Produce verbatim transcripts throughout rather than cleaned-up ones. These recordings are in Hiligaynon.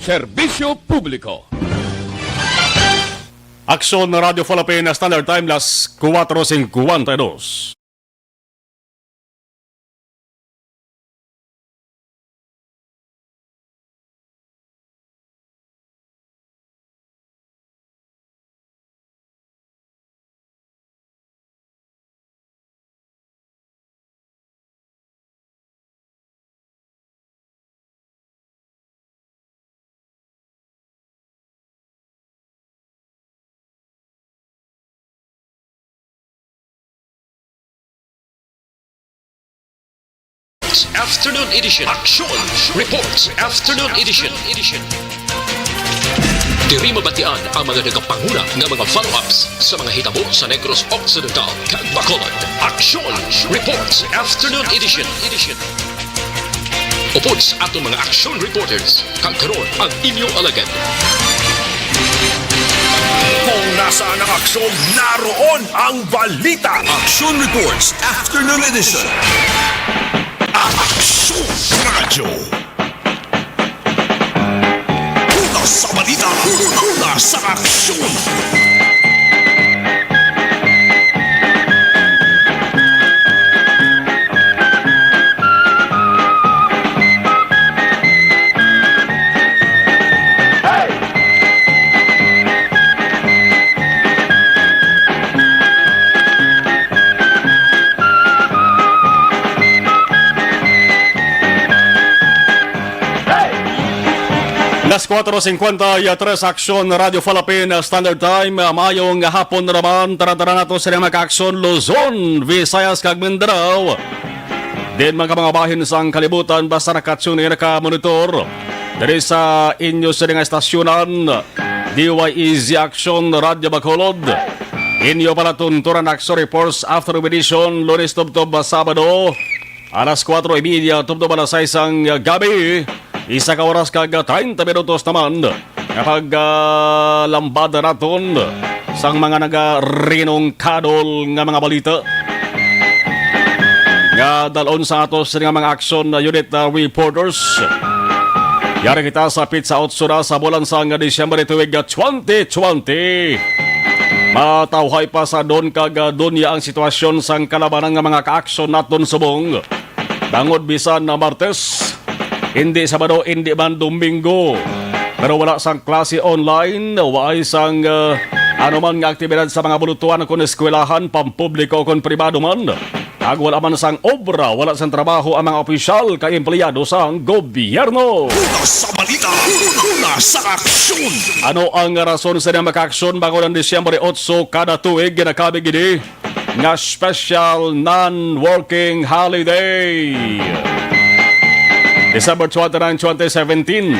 Serbisyo Publiko. Aksyon Radyo Falapin, Standard Time, las cuatro cincuenta y dos. Afternoon Edition. Action Reports Afternoon Edition. Diri mabatian ang mga nagapanguna nga mga follow-ups sa mga hitabo sa Negros Occidental kag Bacolod. Action Reports Afternoon Edition. Upod sa aton mga action reporters, kag karon ang inyo alagad. Kung nasaan ang aksyon, naroon ang balita. Action Reports Afternoon Edition. Aksyon Radyo. Una sa balita, una sa aksyon. Las cuatro cincuenta y tres, Aksyon Radyo Falapin, Standard Time. Maayong hapon naman, tanan-tanan nato sa mga ka-aksyon, Luzon, Visayas, kag Mindanao. Din man ka mga bahin sang kalibutan, basta naka-tune in, naka-monitor diri sa inyo sini nga estasyonan, D Y E Z Aksyon Radyo Bacolod. Inyo palatunturan Aksyon Reports Afternoon Edition, Lunes tubtob Sabado, alas kuwatro y media tubtob alas sais sang gabi. Isa ka oras kag treinta minutos naman nga pag, ah, lambada naton sang mga nagarinungkadol nga mga balita nga dalon sa atos nga mga aksyon na unit, ah, reporters. Yari kita sa pitsa otso na sa bulan sang Disyembre tuig twenty twenty. Matawhay pa sa don kag, ah, donya ang sitwasyon sang kalabanan nga mga kaaksyon naton subong. Tangod bisan na Martes, indi Sabado, indi man Domingo, pero wala sang klase online, waay sang, ah, anuman nga aktibidad sa mga bulutuan kon eskwelahan, pampubliko kon pribado man. Kag wala man sang obra, wala sang trabaho ang mga opisyal kag empleyado sang gobyerno. Una sa balita, una sa aksyon. Ano ang rason sa mga kaaksyon bangod ang Disyembre otso kada tuig ginakabig ini nga special non-working holiday? December twenty-nine, twenty seventeen,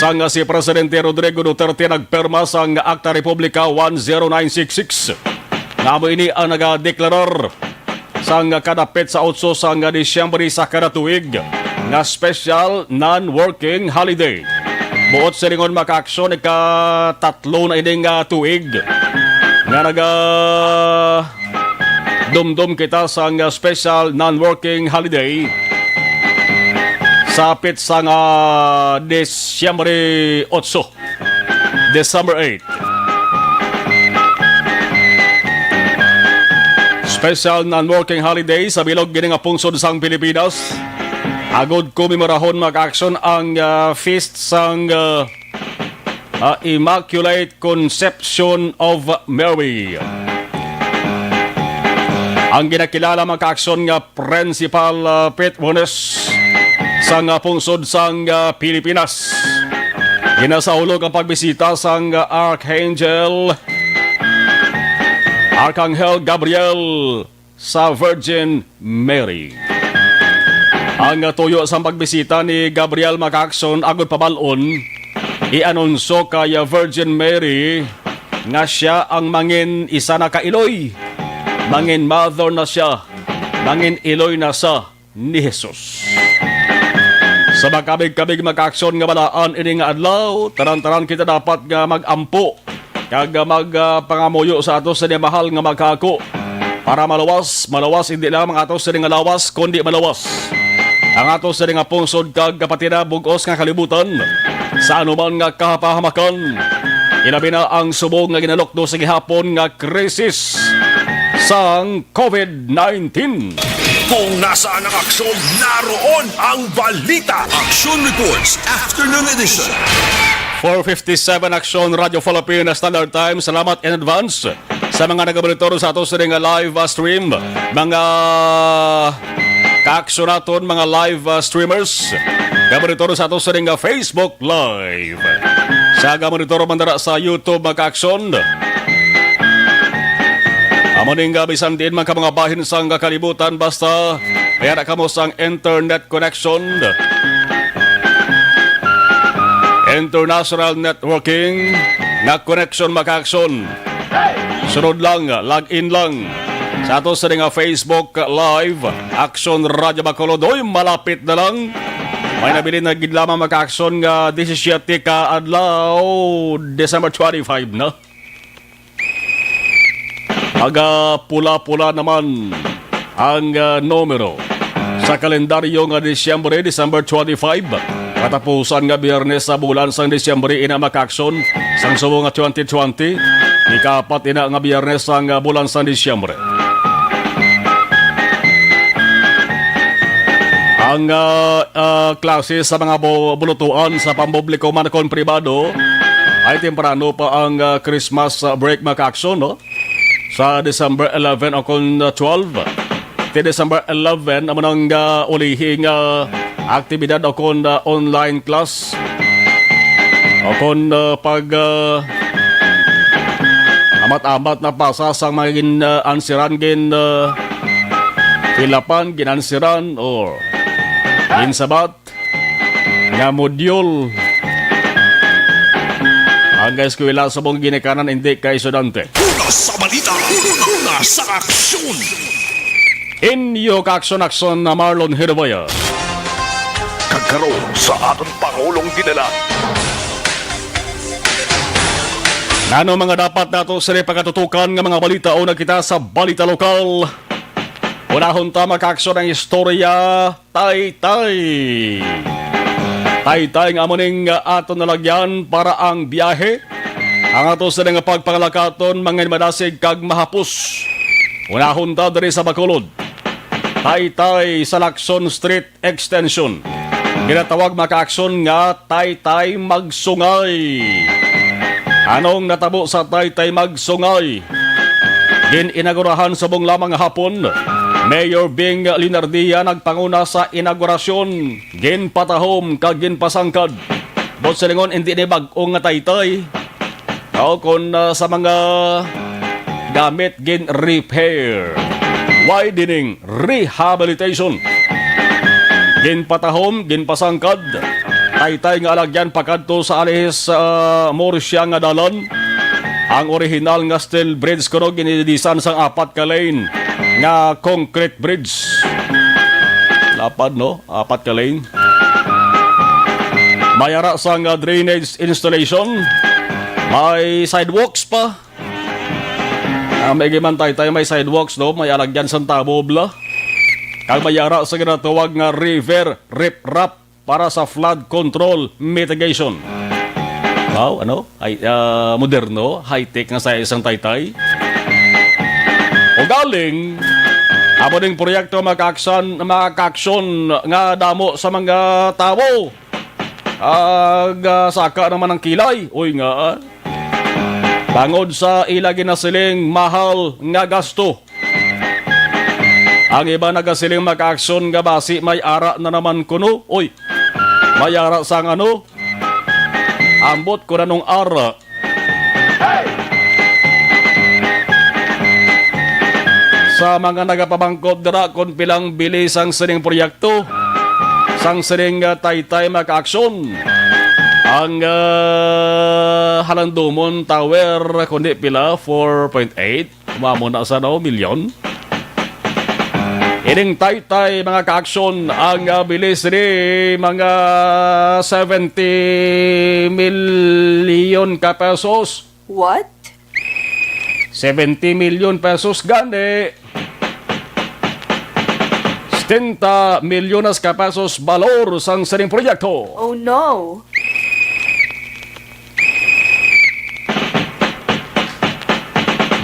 sang si Presidente Rodrigo Duterte nagpirma sang Akta Republika one zero nine six six, nga amo ini ang nagadeklarar sang kada petsa otso sang Disyembre sa kada tuig nga special non-working holiday. Buot silingon, mga kaaksyon, ikatatlo na ini nga tuig nga naga dumdom kita sang special non-working holiday sa petsa nga Disyembre otso. December eight. Special non-working holiday sa bilog gini nga pungsod sang Pilipinas. Agod komemorahon, mga kaaksyon, ang, ah, feast sang, ah, ah, Immaculate Conception of Mary. Ang ginakilala, mga kaaksyon, nga principal, ah, patroness sang, ah, pungsod sang, ah, Pilipinas. Ginasaulog ang pagbisita sang, ah, Archangel, Arkanghel Gabriel sa Virgin Mary. Ang, ah, tuyo sang pagbisita ni Gabriel, mga kaaksyon, agod pabal-on, i-anunsyo kay, ah, Virgin Mary nga sia ang mangin isa na ka iloy. Mangin mother na sia, mangin iloy na sa ni Jesus. Sa makabig-kabig, mga kaaksyon, nga balaan ini nga adlaw, tanan-tanan kita dapat nga mag-ampo kag, ah, mag, ah, pangamuyo sa ato sa mahal nga magkaako, para maluwas, maluwas, hindi lamang ato sa nga lawas, kundi maluwas ang ato sa nga pungsod kag kapatid na bug-os nga kalibutan. sa anuman nga kapahamakan, ilabi na ang subong nga ginalukdo sa gihapon nga krisis sang covid nineteen. Kung nasaan ang aksyon, naroon ang balita. Action Reports, Afternoon Edition. Four fifty-seven Aksyon, Radyo Philippine Standard Time. Salamat in advance sa mga nagamonitor sa ato sa nga live, ah, stream, mga kaaksyon naton, mga live, ah, streamers, gamonitor sa ato sa nga Facebook Live, sa gamonitor man dira sa YouTube, mga kaaksyon. Amo ning, ah, bisan diin man ka mga bahin sang kalibutan, basta may ara kamo sang internet connection, international networking nga connection, mga kaaksyon. Sunod lang, log in lang sa ato sa nga Facebook Live, Aksyon Radyo Bacolod. Oy, malapit na lang. May nabilin na gid lamang, mga kaaksyon, nga disisiete ka adlaw, December twenty-five na. Aga pula-pula naman ang, ah, numero sa kalendaryo nga Disyembre, December twenty-five. Katapusan nga Biyernes sa bulan sang Disyembre, ina, mga kaaksyon, sang subong nga twenty twenty. Ikaapat ina nga Biyernes sang, ah, bulan sang Disyembre. Ang, ah, ah, klase sa mga bu-, bulutuan sa pampubliko man kon pribado ay temprano pa ang, ah, Christmas, ah, break, mga kaaksyon, no? Sa December eleven o kon, ah, twelve. Ti December eleven, amo nang, ah, ulihi nga aktibidad o kon, ah, online class o kon, ah, pag, ah, amat-amat na pasa sang mga gin, ah, ansiran, gin, ah, pilapan, ginansiran, or ginsabat nga module. Ang eskwela sa mong ginikanan, hindi kay estudyante. Una sa balita, una sa aksyon. Inyo kaaksyon-aksyon na Marlon Hiruboya. Kag karon sa aton Pangulong Ginala. Nano mga dapat nato sila pagkatutukan nga mga balita o nakita sa balita lokal? Unahon ta, mga kaaksyon, ang istorya Taytay. Taytay nga amo ning, ah, aton nalagyan para ang biyahe. Ang ato sila nga pagpangalakaton, manginmadasig kag mahapos. Unahon ta diri sa Bacolod. Taytay sa Lacson Street Extension. Ginatawag, mga kaaksyon, nga Taytay Magsungay. Anong natabo sa Taytay Magsungay? Gin-inaugurahan subong lamang nga hapon. Mayor Bing Leonardia nagpanguna sa inaugurasyon. Ginpatahom kag ginpasangkad. Buot silingon, hindi ni bag-o nga taytay. O kon, ah, sa mga gamit, gin-repair, widening, rehabilitation. Ginpatahom, ginpasangkad, taytay nga alagyan pakadto sa Alihis, ah, Murcia nga dalan. Ang orihinal nga steel bridge kuno ginilisan sang apat ka lane nga concrete bridge. Lapad, no? Apat ka lane. May ara sang, ah, drainage installation. May sidewalks pa. Ah, may giman, taytay, may sidewalks, no? May alagyan sang tabo, bla. Kag may ara sa ginatawag nga river riprap para sa flood control mitigation. Wow, ano? Ay, ah, moderno, high-tech nga sa isang taytay. Ugaling, amo ning proyekto makaksan, makakaksyon nga damo sa mga tawo. Ag, ah, saka naman ang kilay. Uy, nga, ah. Tangod sa ila ginasiling mahal nga gasto. Ang iba nagasiling makaaksyon nga basi may ara na naman kuno. Uy, may ara sang ano? Ambot ko nanong ara. Sa mga nagapamangkot dira kung pilang bili sang sining proyekto, sang sining, ah, taytay makaaksyon, ang, ah, Halandomon Tower, kundi pila, four point eight? Umamo na sa, no, milyon. Ining taytay, mga kaaksyon, ang, ah, bili sini mga seventy milyon ka pesos. What? Seventy milyon pesos gani. Setenta milyones ka pesos balor sang sining proyekto. Oh no!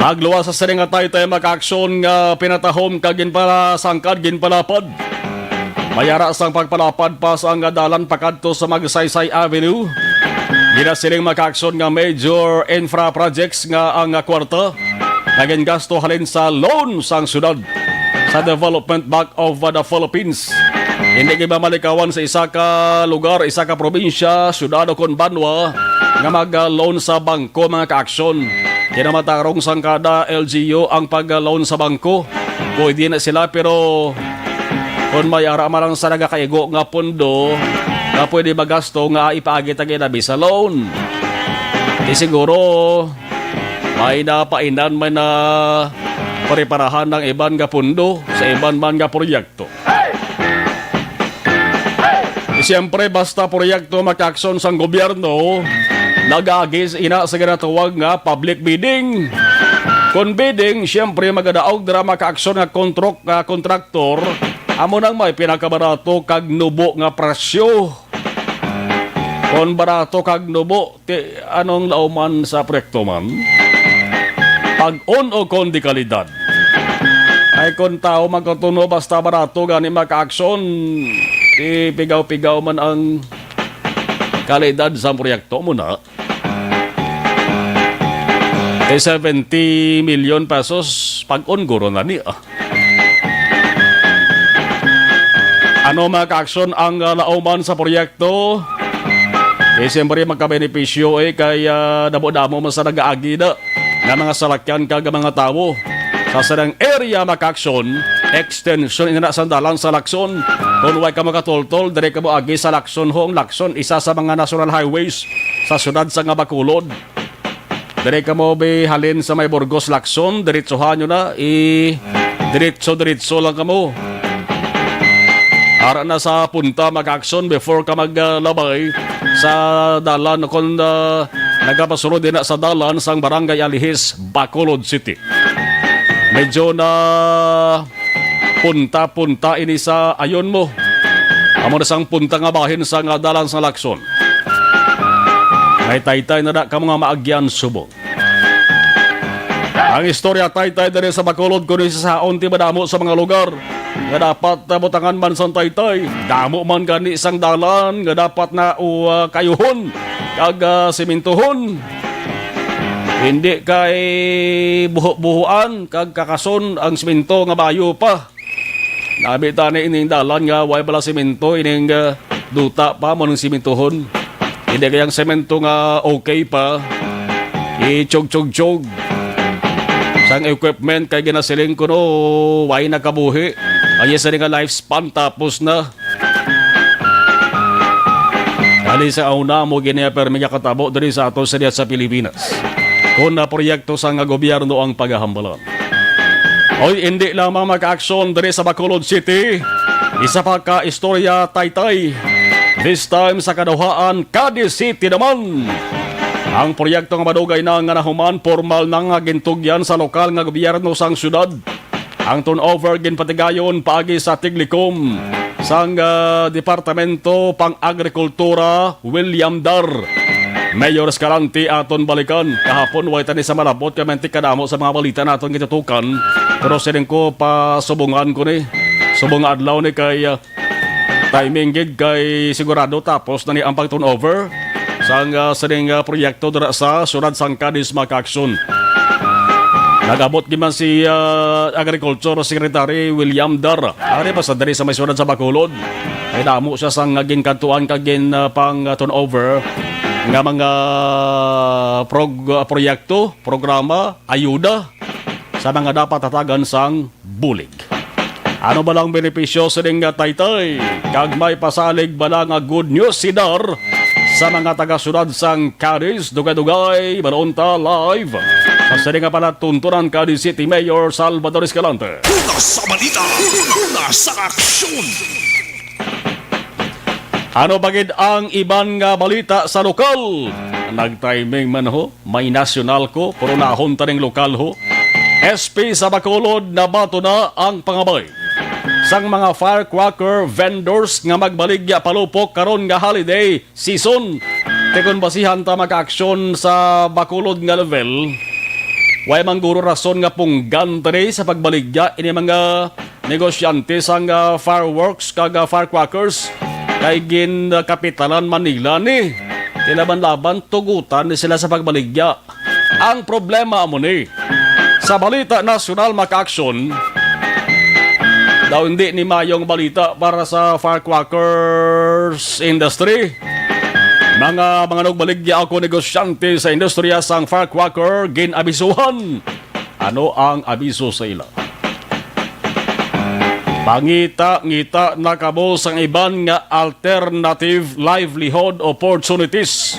Pagluwas sa sining nga taytay, makaaksyon nga pinatahom kag ginpalasangkad, ginpalapad. May ara sang pagpalapad pa sa nga dalan pakadto sa Magsaysay Avenue. Ginasiling makaaksyon nga major infra projects nga ang kwarta nga gingasto halin sa loan sang syudad sa Development Bank of the Philippines. Hindi gid mamalikawan sa isa ka lugar, isa ka probinsya, syudad o kon banwa nga mag-loan sa bangko, mga kaaksyon. Kinamatarong sang kada L G U ang pag-loan sa bangko. Pwede na sila, pero kung may ara man lang sa nagakaigo nga pondo nga pwede magasto nga ipaagi ta ginabi sa loan, di siguro may napainan, may na preparahan ng iban nga pondo sa iban man nga proyekto. Siyempre, basta proyekto makaaksyon sang gobyerno, nagaagi ina sa ginatawag nga public bidding. Kon bidding, siyempre, magadaog dira makaaksyon nga kontrok-, nga kontraktor, amo nang may pinakabarato kag nubo nga presyo. Kon barato kag nubo, ti anong lauman sa proyekto man? Pag-un o kon di kalidad? Ay, kon tawo magkatuno basta barato gani makaaksyon, ipigaw-pigaw man ang kalidad sa proyekto mo na. Kay seventy million pesos, pag-un guro na ni, ah. Ano, mga kaaksyon, ang, ah, lauman sa proyekto? Eh, siyempre, magkabenepisyo, eh, kay, ah, damo-damo man sa nagaagi na nga mga salakyan kag mga tawo. Sa sarang area, mga kaaksyon, extension ina sa dalan sa Lacson. Kung way ka makatultol, dire ka mo agi sa Lacson, ho, ang Lacson, isa sa mga national highways sa siyudad sa nga Bacolod. Dire kamo bi halin sa may Burgos, Lacson, diretsohan nyo na, i diretso-diretso lang kamo. Ara na sa punta, makaaksyon, before ka maglabay sa dalan, kung, ah, nagapasulod din na sa dalan sang Barangay Alihis, Bacolod City. Medyo na punta-punta ini sa ayon mo. Amo na sang punta nga bahin sa nga dalan sa Lacson. May taytay na da kamo nga maagyan subong. Ang istorya, taytay, diri sa Bacolod, kuno isa sa unti madamo sa mga lugar nga dapat, ah, butangan man sang taytay. Damo man gani sang dalan nga dapat na, o, ah, kayuhon kag, ah, simintuhon. Hindi kay buho-buhoan kag kakason ang siminto nga bayo pa. Nami tani ining dalan nga way bala semento, ining, ah, duta pa mo nang sementohon. Hindi kayang semento nga okay pa. Ichog-chog-chog. Sang equipment kay ginasiling ko, no, way nakabuhi. Ang isa nga lifespan tapos na. Ali sa una mo gini permi nga katabo diri sa ato sa, sa Pilipinas. Kung na proyekto sa nga gobyerno ang pagahambalan. Oy, hindi lamang makaaksyon diri sa Bacolod City. Isa pa ka istorya, taytay. This time sa kaduhaan, Cadiz City naman. Ang proyekto nga madugay na nga nahuman, formal na nga gintugyan sa lokal nga gobyerno sang syudad. Ang turnover ginpatigayon paagi sa tiglikom sang, ah, Departamento pang Agrikultura, William Dar. Mayor Escalante, aton balikan. Kahapon, way tani sa malabot kay mantik kadamo sa mga balita naton gitutukan. Pero siling ko, pasubungan ko ni. Subong nga adlaw ni kay, ah, timing gid kay sigurado tapos na ni ang pag-turnover sang, ah, sining, ah, proyekto dira sa siyudad sang Cadiz, makaaksyon. Nag-abot gid man si, ah, Agriculture Secretary William Dar. Ari pa sa diri sa may siyudad sa Bacolod. Kay damo siya sang, ah, ginkadtuan kag gin, ah, pang, ah, turnover nga mga prog-, ah, proyekto, programa, ayuda sa mga dapat hatagan sang bulig. Ano ba lang benepisyo sining nga taytay? Kag may pasalig bala nga good news si Dar sa mga taga-siyudad sang Cadiz? Dugay-dugay, balon ta live. Sa sini nga palatuntunan, Cadiz City Mayor Salvador Escalante. Una sa balita, una sa aksyon. Ano ba gid ang iban nga balita sa lokal? Nag-timing man ho, may nasyonal ko, pero nahon taning lokal ho. S P sa Bacolod, nabato na ang pangabay sang mga firecracker vendors nga magbaligya palupok karon nga holiday season. Kay kon basihan ta makaaksyon sa Bacolod nga level, Way man guro rason nga punggan diri sa pagbaligya ini mga negosyante sang, ah, fireworks kag, ah, firecrackers, kay ginkapitalan man nila ni. Kay laban-laban, tugutan ni sila sa pagbaligya. Ang problema amo ni, sa balita nasyonal, makaaksyon, daw hindi ni mayong balita para sa firecrackers industry. Mga, mga nagbaligya ako, negosyante sa industriya sang firecracker, gin-abisuhan. Ano ang abiso sa ila? Pangita-ngita na kamo sang iban nga alternative livelihood opportunities.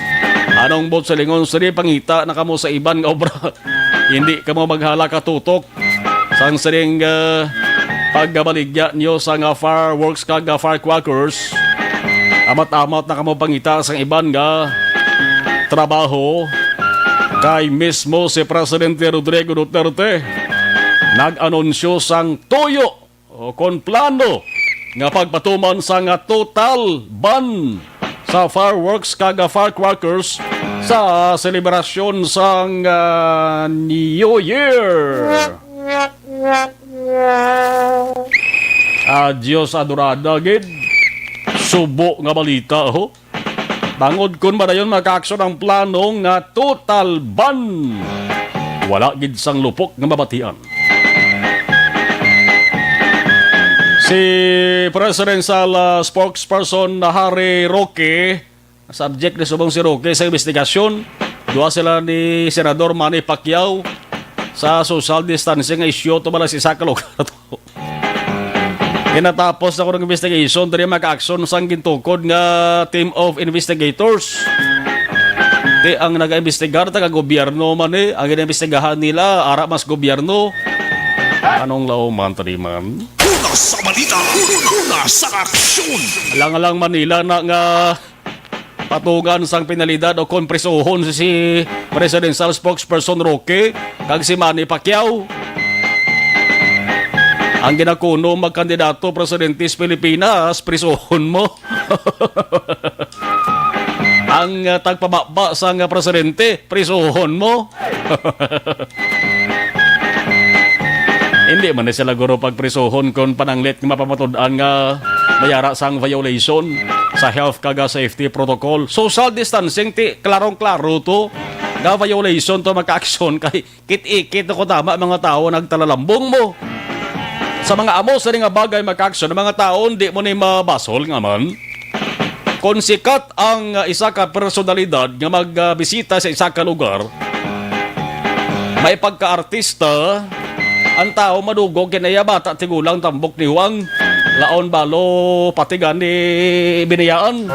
Anong buot silingon sini? Pangita na kamo sa iban nga obra. Hindi kamo maghala katutok sang sining, ah, pagbaligya niyo sa nga fireworks kag, ah, firecrackers. Amat-amat na kamo pangita sang iban nga trabaho, kay mismo si Presidente Rodrigo Duterte nag-anunsyo sang tuyo o kon plano nga pagpatuman sa nga total ban sa fireworks kag firecrackers sa selebrasyon sang, ah, New Year. Ah, Dios adorada gid. Subo nga balita, ho. Bangod kon madayon makaaksyon ang plano nga total ban, wala gid sang lupok nga mabatian. Si Presidential, ah, Spokesperson na Harry Roque, subject ni subong si Roque sa investigasyon. Duha sila ni Senador Manny Pacquiao sa social distancing nga isyu tubala sa isa ka lugar. Ginatapos na kuno ang investigation diri, makaaksyon sang gintukod nga team of investigators. Ti ang nagaimbestigar, taga-gobyerno man ni. Ang ginaimbestigahan nila, ara mas gobyerno. Anong lauman, taniman? Una sa balita, una sa aksyon. Alang-alang Manila na nga patugan sang penalidad o kon prisuhon si, si Presidential Spokesperson Roque kag si Manny Pacquiao. Ang ginakuno magkandidato presidente sa Pilipinas, prisuhon mo. Ang, ah, tagpababa sang, ah, presidente, prisuhon mo. Hindi man ni sila guro pagprisuhon kon pananglit nga mapamatud-an nga may ara sang violation sa health kag safety protocol. Social distancing, ti, klarong-klaro to nga violation to, makaaksyon kay kit-ikit ako tama mga tawo nagtalalambong mo. Sa mga amo sa nga bagay, makaaksyon ang mga tawo, di mo ni mabasol nga man. Kon sikat ang, uh, isa ka personalidad nga magbisita sa isa ka lugar, may pagka-artista, ang tawo madugog kinaya bata tigulang tambok ni Juan, laon balo pati gani biniyaan.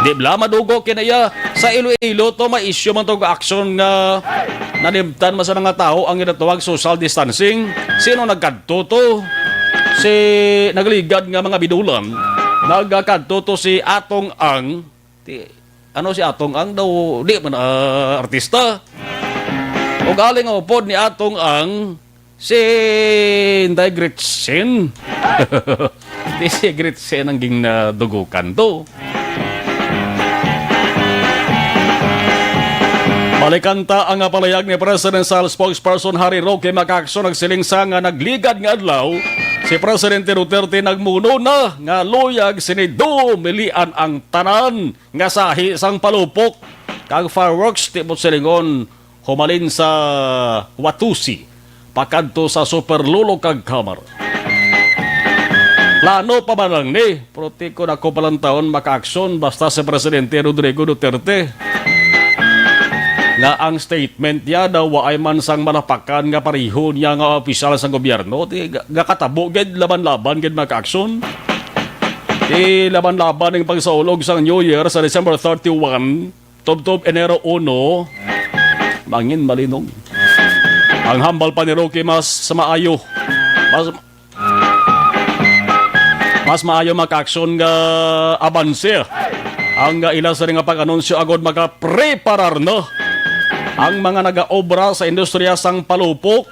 Di bala madugog kinaya sa Iloilo to, may issue man to, action nga nanimtan man sa mga tawo ang ginatawag social distancing. Sino nagkadto to? Si nagligad nga mga binulan. Nagkadto to si Atong Ang. Ti, ano si Atong Ang daw? Di man, ah, artista. Ug aling upod ni Atong Ang, si Inday Gretchen. Di si Gretchen ang ginadugukan to. Balikan ta ang, ah, palayag ni Presidential Spokesperson Harry Roque Macaction. Nagsiling sa nga nagligad nga adlaw si Presidente Duterte nagmuno na nga luyag sini dumilian ang tanan nga sahi sang palupok kag fireworks, tibot silingon, humalin sa Watusi pakadto sa Super Lolo kag Kamar. Plano pa man lang ni, pero ti kon ako pa lang taon makaaksyon basta si Presidente Rodrigo Duterte nga ang statement niya daw waay man sang malapakan nga pareho niya nga opisyal sa gobyerno, ti ga-, gakatabo gid laban-laban gid makaaksyon. Ti laban-laban ang pagsaulog sang New Year sa December thirty-one. Tubtob Enero uno, mangin malinong. Ang hambal pa ni Roque, mas maayo. Mas, mas maayo makaaksyon nga abanse ang ila sa nga pag-anunsyo agod makapreparar na ang mga nagaobra sa industriya sang palupok,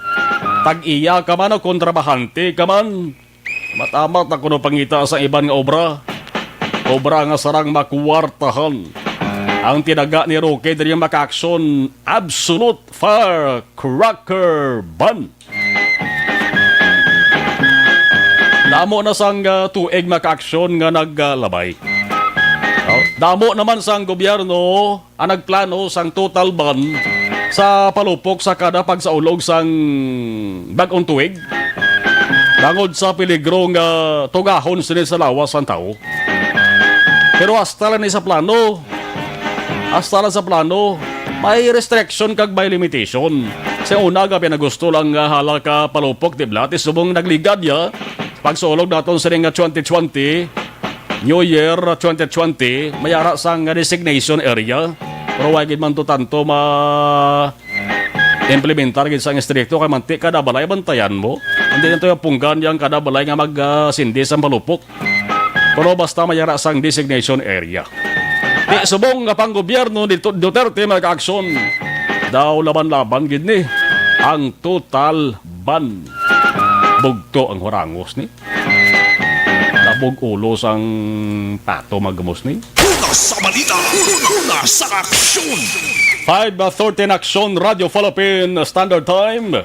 tag-iya ka man o kontrabahante ka man. Matamat na kuno pangita sa iban nga obra. Obra nga sarang makuwartahan. Ang tinaga ni Roque diri, mga ka-aksyon, absolute firecracker ban. Damo na sang, ah, tuig, mga ka-aksyon, nga naglabay. Oh, damo naman sang gobyerno ang nagplano sang total ban sa palupok sa kada pagsaulog sang bag-ong tuig, tungod sa peligro nga tugahon sini sa lawas sang tawo. Pero hasta lang ni sa plano, hasta lang sa plano, may restriction kag may limitation. Sa una, gabi na gusto lang nga hala ka palupok, di ba? Ti subong nagligad ya, pagsulog naton sini nga twenty twenty, New Year twenty twenty, may ara sang designation area. Pero wa gid man to tanto ma implementar gid sang estrikto, kay manti kada balay bantayan mo. Hindi na to yung punggan yang kada balay nga mag, ah, sindi sang palupok. Pero basta may ara sang designation area. Di subong nga pang gobyerno ni Tu-, Duterte, mga ka-aksyon, daw laban-laban gid ni ang total ban. Bugto ang hurangos ni. Labog ulo sang pato, mga gamos ni. Una sa balita, una sa aksyon. Five thirteen Aksyon, Radyo Philippine Standard Time.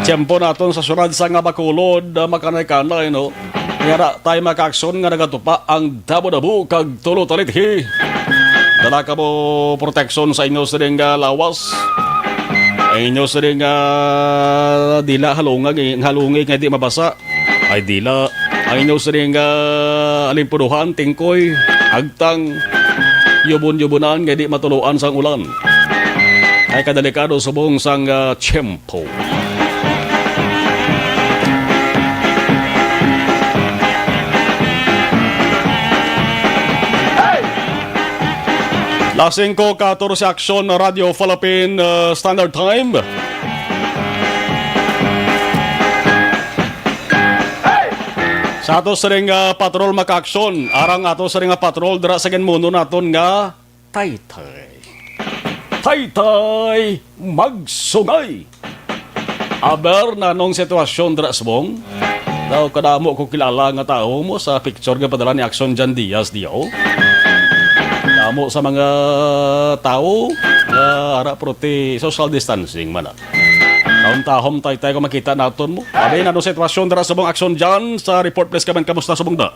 Tiyempo naton sa syudad sang Bacolod, ah, makanay-kanay, no? Yara tayo, mga ka-aksyon, nga nagatupa ang damo-damo kag tulo talithi. Dala kamo proteksyon sa inyo sining, ah, lawas. Ang inyo sining, ah, dila halunga, halungi nga di mabasa. Ay dila. Ang inyo sining, ah, alimpuduhan, tingkoy, agtang, yubon-yubonan nga di matuluan sang ulan. Ay kadelikado subong sang, ah, tiyempo. Las singko katorse, Aksyon, Radyo Philippine, uh, Standard Time. Sa ato sining, uh, patrol, mga ka-aksyon, arang ato sining, uh, patrol dira sa ginmuno naton nga Taytay. Taytay Magsugay. Aber, nanong sitwasyon dira subong? Daw kadamo ko kilala nga tawo mo sa picture nga padala ni Aksyon Jan Diaz, di, oh. Damo sa mga tawo nga ara, pero ti social distancing man, ah. Tahom-tahom, Taytay, kung makita naton mo. Abi, nanong sitwasyon dira subong, Aksyon Jan, sa report, please, kaman, kamusta subong da?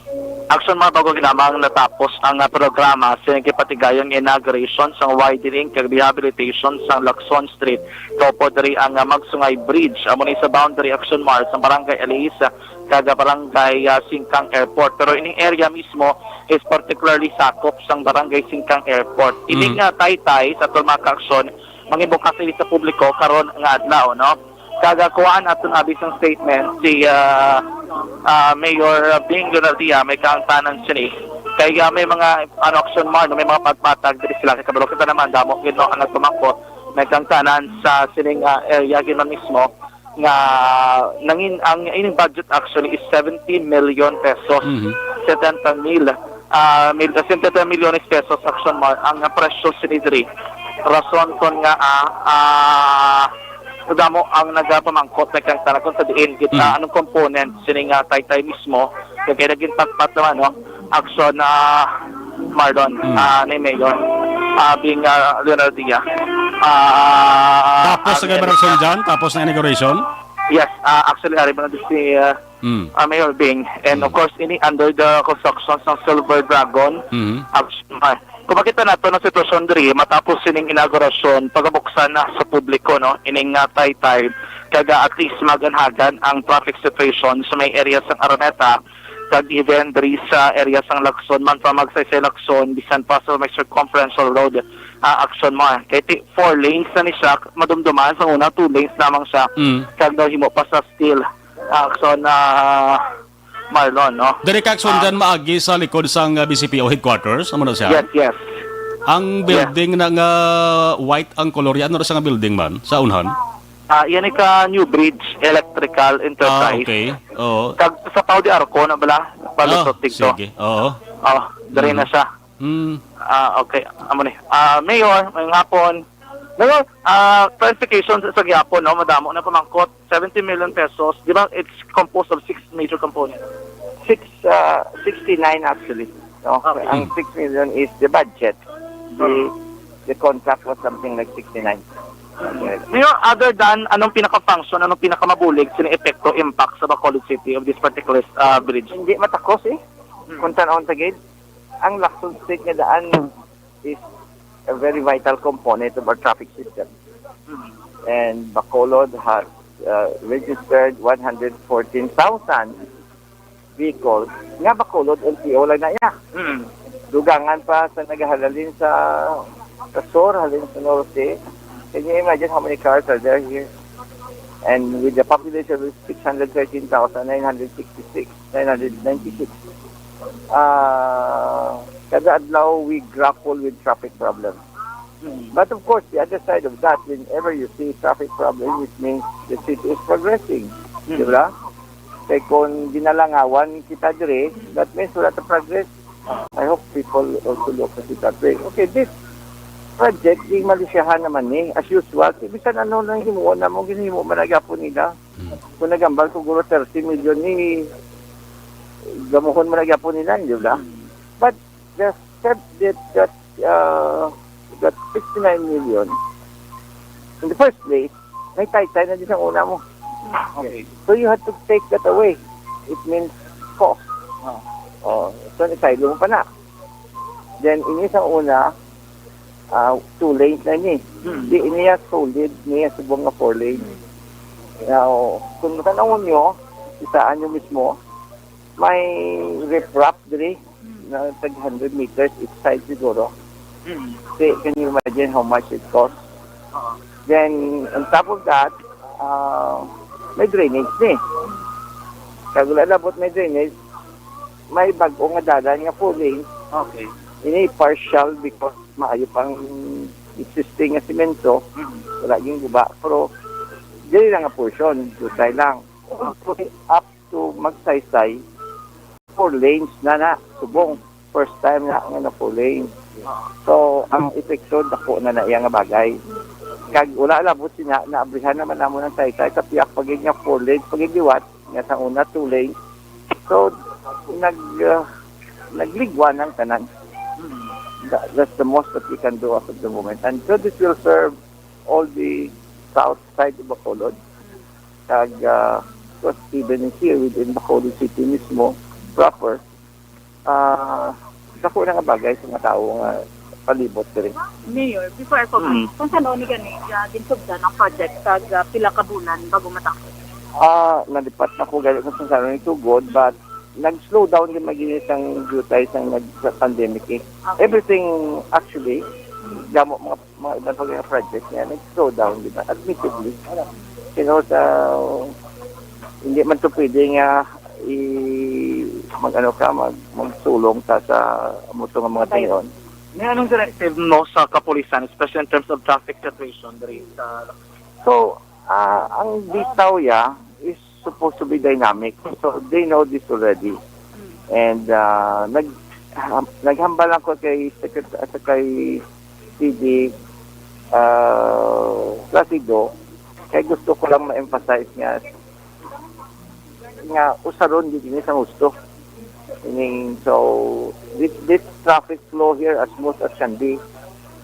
Aksyon, mga bago ginamang natapos ang, ah, programa sa gipatigayong inauguration sang widening kag rehabilitation sang Lacson Street. Kaupo diri ang, ah, Magsungay Bridge. Amo ni sa boundary, Aksyon Mars, ang Barangay Alice, ah, kag, ah, Barangay, ah, Singkang Airport. Pero ining area mismo is particularly sakop sang Barangay Singkang Airport. Ining, Mm. ah, Taytay, sa aton, mga ka-aksyon, mangibukas ini sa publiko karon nga adlaw, no? Kag, ah, kuhaan aton abi sang statement si, ah, ah, Mayor Bing Leonardia, may kaangtanan sini. Kay, ah, may mga, ano, Aksyon Mar, no, may mga patpatag diri sila. Kay kabalo kita naman, damo gid, no, ang nagpamangkot, may kaangtanan sa sining, ah, area gid man mismo nga nangin-, ang ining budget actually is seventy million pesos. Mhm. Setenta mil, ah, mil, setenta milyones pesos, Aksyon Mar, ang presyo sini diri. Rason kon nga, ah, ah, damo ang nagapamangkot, nagkangtana kung sa diin gid, Mm. ah, anong component sini nga Taytay mismo, kay naging patpat naman, no? Aksyon, ah, Marlon, Mm. ah, ni Mayor, ah, Bing, ah, Leonardia. Ah, Tapos ang sa inauguration dyan, tapos na inauguration? Yes, ah, actually, ari ba na si, ah, Mm. ah, Mayor Bing. And Mm. of course, ini under the construction sang Silver Dragon. Mm. Action, ah, kung makita nato ang sitwasyon diri, matapos sining inaugurasyon, pagabuksan na sa publiko, no, ining, ah, Taytay, kag, ah, at least maganhagan ang traffic situation sa may area sang Araneta, kag even diri sa area sang Lacson man pa, Magsaysay, Lacson, bisan pa sa may circumferential road, ah, Action Mar. Kay ti-, four lanes na ni siya, madumduman sa una, two lanes lamang siya. Mm. Kag nahimo pa sa steel, ah, Action, ah, Marlon, no? Diri ka, Action, Ah. dyan maagi sa likod sang, ah, B C P O headquarters, amo na siya? Yes, yes. Ang Yeah. building na nga white ang kolor, ano ra siya nga building man, sa unhan? Ah, yan ay ka New Bridge Electrical Ah, Enterprise. okay. Oo. Kag sa Pau de Arco na bala, palusot Ah, dito. sige. Oo. Oh, diri Mm. na siya. Mm. Ah, okay. Amo ni. Ah, Mayor, may hapon. Mayor, ah, clarification sa, sa gihapon, no? Madamo na pamangkot. Seventy million pesos. Di ba, it's composed of six major components. Six, ah, sixty-nine actually. No? Okay. Ang Mm. six million is the budget. The, the contract was something like sixty-nine. Mayor, other than anong pinaka-function, anong pinakamabulig sini epekto, impact sa Bacolod City of this particular uh, bridge? Hindi matakos eh. Kung tanawon ta gid, ang Lacson Street nga daan is a very vital component of our traffic system. And Bacolod has uh, registered one hundred fourteen thousand vehicles nga Bacolod L T O lang na iya. Mm. Dugangan pa sa nagahalalin sa sa sur, halin sa norte. Can you imagine how many cars are there here? And with the population of six hundred thirteen thousand nine hundred sixty-six, nine hundred ninety-six, uh, kada adlaw we grapple with traffic problems. But of course, the other side of that, whenever you see traffic problem, it means the city is progressing. Di ba? Kay kung ginalangawan kita dire, that means wala ta progress. I hope people also look at it that way. Okay, this project, di malisyahan naman ni, as usual. Kay bisan ano nang himuon namo, ginhimo man na gyapon nila. Kung nagambal ko guro thirty million ni, gamuhon man na gyapon nila, di ba? But the step that, that, uh, that sixty-nine million, in the first place, may taytay na di sang una mo. Okay. So you have to take that away. It means cost. Oh, so ni saylo mo pa na. Then, ini sang una, ah, two lanes na ini. Hmm. Di, ini ya solid, ini ya subong nga four lane. Now, kung matanawon nyo, kitaan nyo mismo, may riprap diri na tag hundred meters each side siguro. Mm. Di, can you imagine how much it costs? Oo. Then, on top of that, ah, may drainage ni. Kag wala labot may drainage, may bag-o nga dalan nga four lane. Okay. Ini partial because maayo pang existing nga semento, Mm. wala gyud guba, pero dili lang nga portion, jutay lang. Up to Magsaysay, four lanes na na, subong. First time na nga na four lane. So, ang epekto, dako na na iya nga bagay. Kag wala labot sina, naabrihan naman namo ng Taytay, kapiyak pagid nga four lanes, pagid liwat, nga sa una, two lanes. So, nag, uh, nagligwan ang tanan. Mm. That, that's the most that we can do as of the moment. And so this will serve all the south side of Bacolod. Kag, uh, of course, even here within Bacolod City mismo, proper, ah, dako na nga bagay sa mga tawo nga palibot diri. Mayor, before I forget, Mm. kung saan ni gani uh, ginsugdan ang project kag uh, pila ka bulan bago matapos? Ah, nalipat na ko gani kung saan ni tugod, but nag-slow down din magiging isang jutay sang nag sa pandemic eh. Okay. Everything actually, damo mga mga iban pa nga project nga nag-slow down, di ba? Admittedly. You know, sa hindi man to pwede nga i mag ano ka mag magsulong sa sa amo to nga mga Tayo. tayon. May anong directive mo sa kapulisan, especially in terms of traffic situation diri sa So, ah, ang bitaw ya is supposed to be dynamic. So, they know this already. And ah, nag ham- naghambal lang ko kay Secret sa kay C D uh, Placido, kay gusto ko lang ma-emphasize nga nga usaron gid ini sa gusto. Meaning, so, this, this traffic flow here as smooth as can be.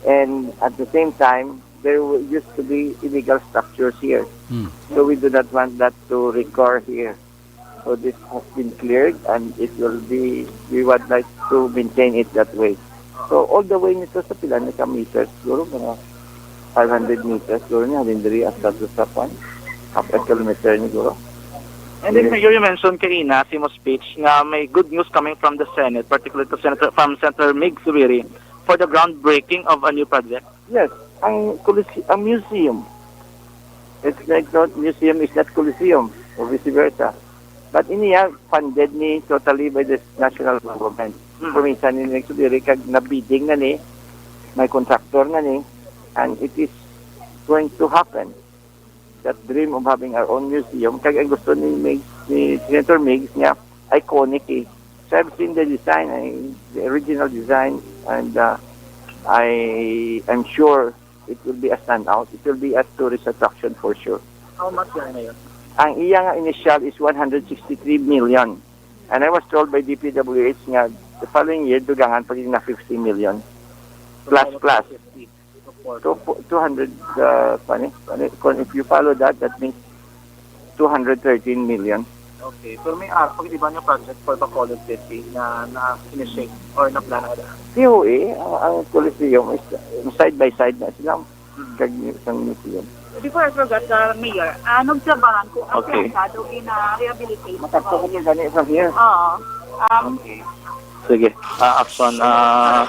And at the same time, there w- used to be illegal structures here. Hmm. So we do not want that to recur here. So this has been cleared and it will be, we would like to maintain it that way. So all the way nito sa pila na ka meters, siguro mga five hundred meters, siguro niya, halin diri hasta to sa kwan, half a kilometer siguro. And then, Mayor, you mentioned kaina sa imo speech nga may good news coming from the Senate, particularly to Senator, from Senator Mig Subiri for the groundbreaking of a new project. Yes, ang Colise- ang museum, it's like not museum is not Coliseum or vice versa. But iniya funded ni totally by the national government. Hmm. Probinsya ni Nick Subiri kag na-bidding na ni, may contractor na ni, and it is going to happen. That dream of having our own museum, kag ang gusto ni Migs, ni Senator Migs niya, iconic eh. So I've seen the design, I, the original design, and uh, I am sure it will be a standout. It will be a tourist attraction for sure. How much yan, Mayor? Ang iya nga initial is one hundred sixty-three million. And I was told by D P W H nga the following year, dugangan pa gid na fifty million. Plus, plus. Two, two hundred, uh, kwan eh, kwan eh, kung if you follow that, that means two hundred thirteen million. Okay. Pero may, ah, pag iba nga project for Bacolod City na, na initiate or na plan na? P O A, ang, ang Coliseum is, uh, side by side na sila. Mm. Kag mu-, sang museum. Before I forget, uh, Mayor, ah, nagtrabahan ko ang Okay. Plaza daw gina-rehabilitate. Matakto ko yung gani from here. Oo. Um, Okay. Sige. Ah, action, ah,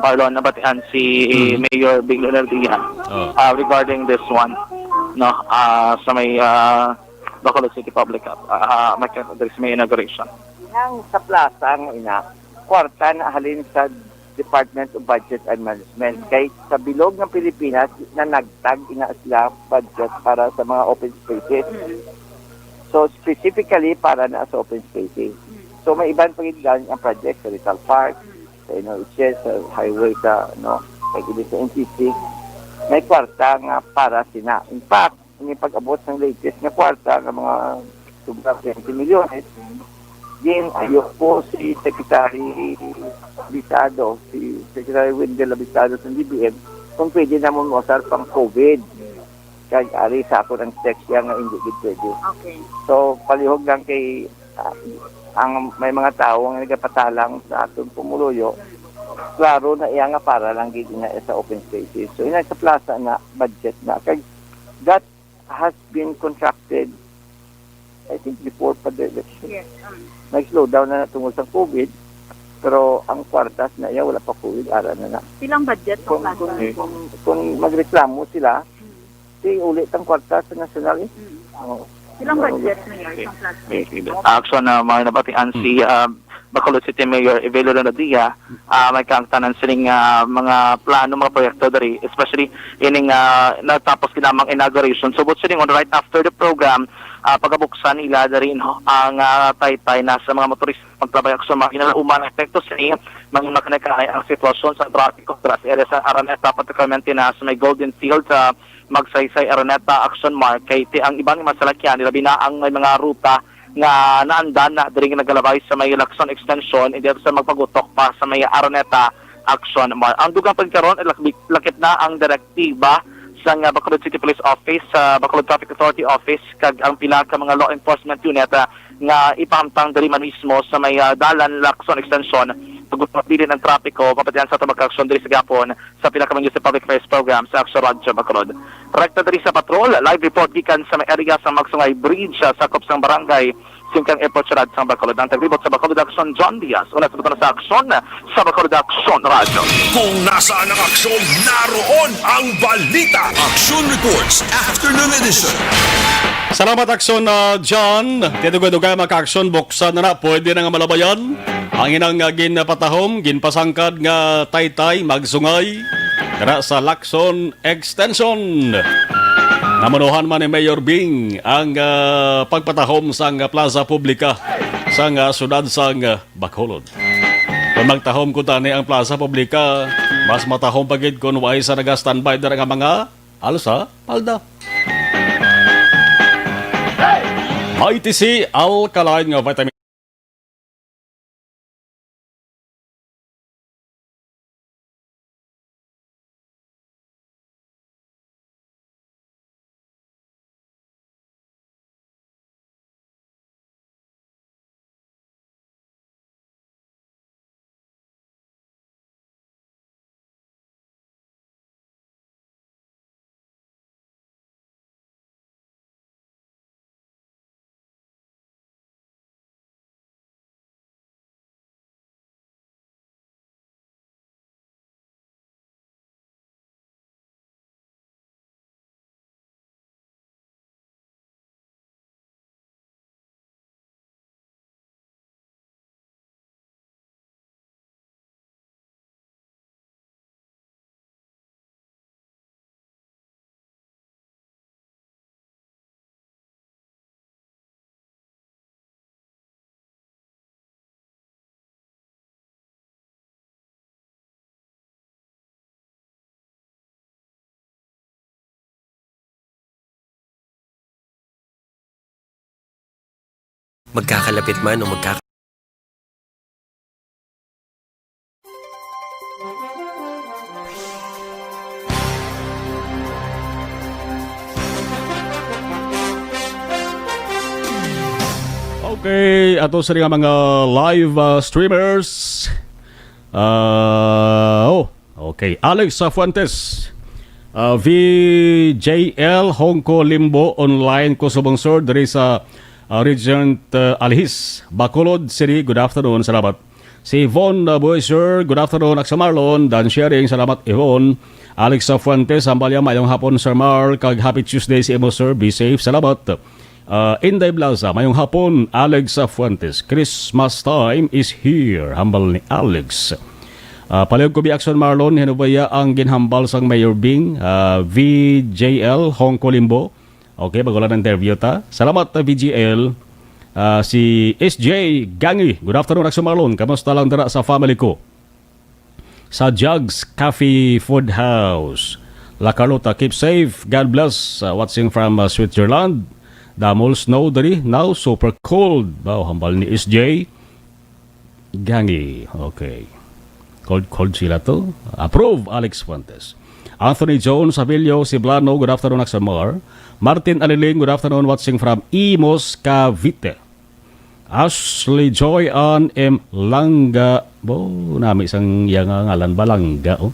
Marlon, nabatian si Mm. Mayor Bing Leonardia, Oh. ah, regarding this one, no, ah, sa may, ah, Bacolod City Public Health, ah, ah, may, there is may inauguration. Nang sa plaza nga ina, kwarta na halin sa Department of Budget and Management. Kay sa bilog ng Pilipinas, nanagtag ina sila budget para sa mga open spaces. So, specifically para na sa open spaces. So, may iban pa gid ang project sa Rizal Park, sa N O H S, sa highway, sa, no, sa gilid sa N C C. May kwarta nga para sina. In fact, ang pag-abot sang latest nga kwarta nga mga sobra twenty milyones, din ayo po si Secretary Abisado, si Secretary Wendell Abisado sa D B M, kung pwede namon mausar pang COVID. Kag ari sa akon ang text siya nga hindi gid pwede. Okay. So, palihog lang kay, ah, ang may mga tawo nga nagapatalang sa aton pumuluyo, klaro na iya nga para lang gid na sa open spaces. So, ina sa plaza na budget na. Kag that has been contracted, I think, before pa the election. Yes, um. Nag-slow down na na tungod sa COVID, pero ang kwartas na iya, wala pa COVID, ara na na. Silang budget sa Kung, plaza. kung, kung, kung magreklamo sila, Hmm. si uli tang kwartas sa nasyonal eh. Hmm. Oo. Silang Oo. budget na yan Okay. sa plaza. Okay, sige. Action na mga nabatian si, Hmm. ah, Bacolod City Mayor Evelio Leonardia, ah, may kaangtanan sining, ah, mga plano, mga proyekto diri, especially ining, ah, natapos ginamang inauguration. So, but sining on right after the program, ah, pagabuksan nila diri, no, ang, ah, taytay na sa mga motorista magtrabay action, mga ginalauman ang epekto sini, mga makanikay ang sitwasyon sa trapiko dira sa area sa Araneta, particularmente na sa may Golden Field, sa Magsaysay, Araneta, Action Mark, kay ti ang iban nga mga salakyan, labi na ang may mga ruta nga naandan na diri nga nagalabay sa may Lacson Extension, hindi sa magpagutok pa sa may Araneta, Action Mark. Ang dugang pagkaron, lakbik-, lakip na ang direktiba sa nga Bacolod City Police Office, sa Bacolod Traffic Authority Office, kag ang pila ka mga law enforcement unit, ah, nga ipahamtang diri man mismo sa may, ah, dalan Lacson Extension, pagpabilin ang trapiko, mapatian sa tabag aksyon diri sa gapon sa pila ka mga news and public affairs program sa Aksyon Radyo Bacolod. Rekta diri sa patrol, live report gikan sa may area sa Magsungay Bridge, sa sakop sang barangay Singkang Airport, Siyudad sang Bacolod. Ang taglibot sa Bacolod Aksyon, John Diaz. Una sa butang sa aksyon, sa Bacolod Aksyon Radyo. Kung nasaan ang aksyon, naroon ang balita. Action Reports, Afternoon Edition. Salamat, Aksyon, ah, John. Kaya dugay-dugay, mga ka-aksyon, buksan na na. Pwede na nga malabayan ang inang, ah, ginpatahom, ginpasangkad nga taytay, Magsungay, dira sa Lacson Extension. Namanuhan man ni Mayor Bing ang, ah, pagpatahom sang plaza publika sang, ah, siyudad sang, ah, Bacolod. Kung magtahom ko tani ang plaza publika, mas matahom pa gid kung way sa naga-standby dira nga mga alsa, palda. May T C Alkaline nga vitamin. Magkakalapit man o magkaka- Okay, ato sa nga mga live, ah, streamers. Ah, oh, okay. Alex, ah, Fuentes. Ah, V J L, Hongko Limbo, online ko subong, sir, diri sa, ah, Regent, ah, Alhis, Bacolod City. Good afternoon, salamat. Si Yvonne, ah, Boyser, good afternoon, Aksa Marlon. Dan Sharing, salamat, Yvonne. Alex, ah, Fuentes, Sambalia, mayong hapon, Sir Mar, kag happy Tuesday sa imo, sir. Be safe, salamat. Ah, Inday Blaza, mayong hapon, Alex, ah, Fuentes. Christmas time is here, hambal ni Alex. Ah, palihog ko, bi, Aksa Marlon, hinubaya ang ginhambal sang Mayor Bing, ah, V J L, Hongko Limbo. Okay, bago lang interview ta. Salamat, ah, V J L. Ah, si S J Gangi, good afternoon, Aksa Marlon. Kamusta lang dira sa family ko? Sa Jugs Cafe Food House. La Carlota, keep safe. God bless. Uh, watching from, uh, Switzerland. Damol snow diri. Now, super cold. Wow, hambal ni S J. Gangi. Okay. Cold, cold sila to. Approve, Alex Fuentes. Anthony Jones, Avilio, Siblano, good afternoon, Aksa Mar. Martin Aliling, good afternoon, watching from Imus, Cavite. Ashley Joy Ann M Langga. Bo, nami sang iya nga ngalan ba, Langga, oh.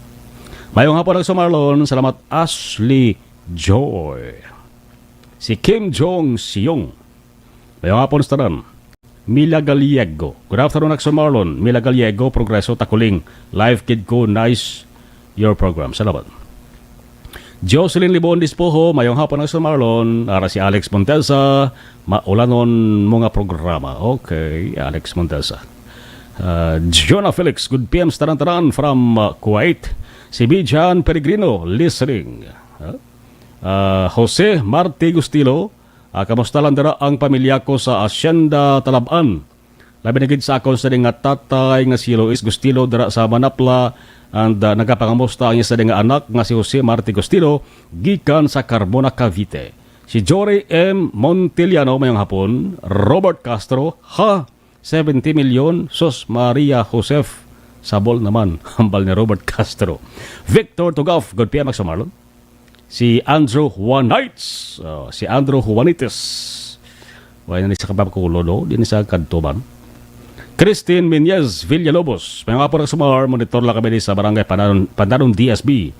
Mayong hapon, Aksa Marlon. Salamat, Ashley Joy. Si Kim Jong Siyong. Mayong hapon sa tanan. Mila Gallego. Good afternoon, Aksa Marlon. Mila Gallego, Progreso, Takuling. Live kid ko, nice your program. Salamat. Jocelyn Libon Dispoho, mayong hapon, Aksa Marlon. Ara si Alex Montesa, maulanon mo nga programa. Okay, Alex Montesa. Ah, Jonah Felix, good P M sa tanan-tanan from, ah, Kuwait. Si Bijan Peregrino, listening. Ah, ah, Jose Marte Gustilo, ah, kamusta lang dira ang pamilya ko sa Hacienda Talab-an? Labi na gid sa akon sa nga tatay nga si Luis Gustilo dira sa Manapla, and, ah, nagapangamusta ang isa nga anak nga si Jose Marte Gustilo gikan sa Carmona, Cavite. Si Jory M Montiliano, mayong hapon. Robert Castro, ha? Seventy milyon, sus, Maria Joseph, sabol naman, hambal ni Robert Castro. Victor Tugaf, good P M, Aksa Marlon. Si Andrew Juanites, oh, si Andrew Juanites. Wala na ni sa kapakulo, no? Di ni sa kadto man. Christine Minez Villalobos, mga kapwa sa Mar, monitor lang kami sa barangay Pandanon, Pandanon D S B.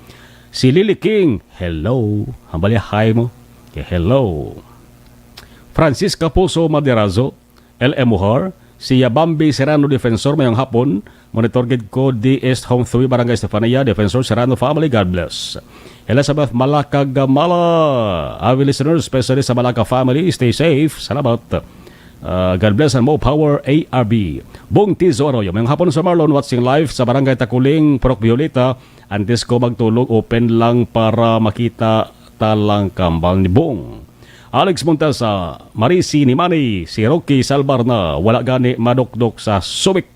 Si Lily King, hello. Hambal ya hi mo. Okay, hello. Francisca Puso Maderazo, L M Muhar, si Yabambi Serrano, Defensor, mayong hapon. Monitor gid ko di East Home three, Barangay Estefania, Defensor Serrano family, God bless. Elizabeth Malaka Gamala, avid listeners, especially sa Malaka family, stay safe. Salamat. Ah, God bless and more power, A R B. Bong Tizo Arroyo, mayong hapon, Sir Marlon, watching live sa Barangay Takuling, Purok Violeta. Antes ko magtulog, open lang para makita ta lang kambal ni Bong. Alex Montesa, Marisi ni Manny, si Rocky Salbarna, wala gani madukdok sa Subic.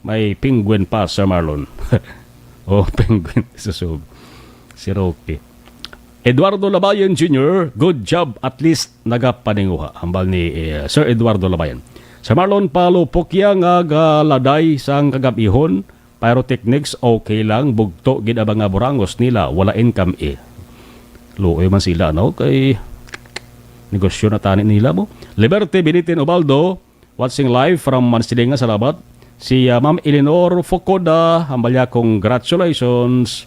May penguin pa, Sir Marlon. Oh, penguin sa Subic. Si Rocky. Eduardo Labayan Junior, good job, at least nagapaninguha. Hambal ni, eh, Sir Eduardo Labayan. Sir Marlon, palupok ya nga galaday sang kagab-ihon, Pyrotechnics, okay lang, bugto gid ang mga burangos nila, wala income eh. Luoy man sila, no? Kay negosyo na tani nila mo. Liberte Binitin Ubaldo, watching live from Mansilingan, salamat. Si, ah, Ma'am Eleanor Fukuda, hambalya, congratulations.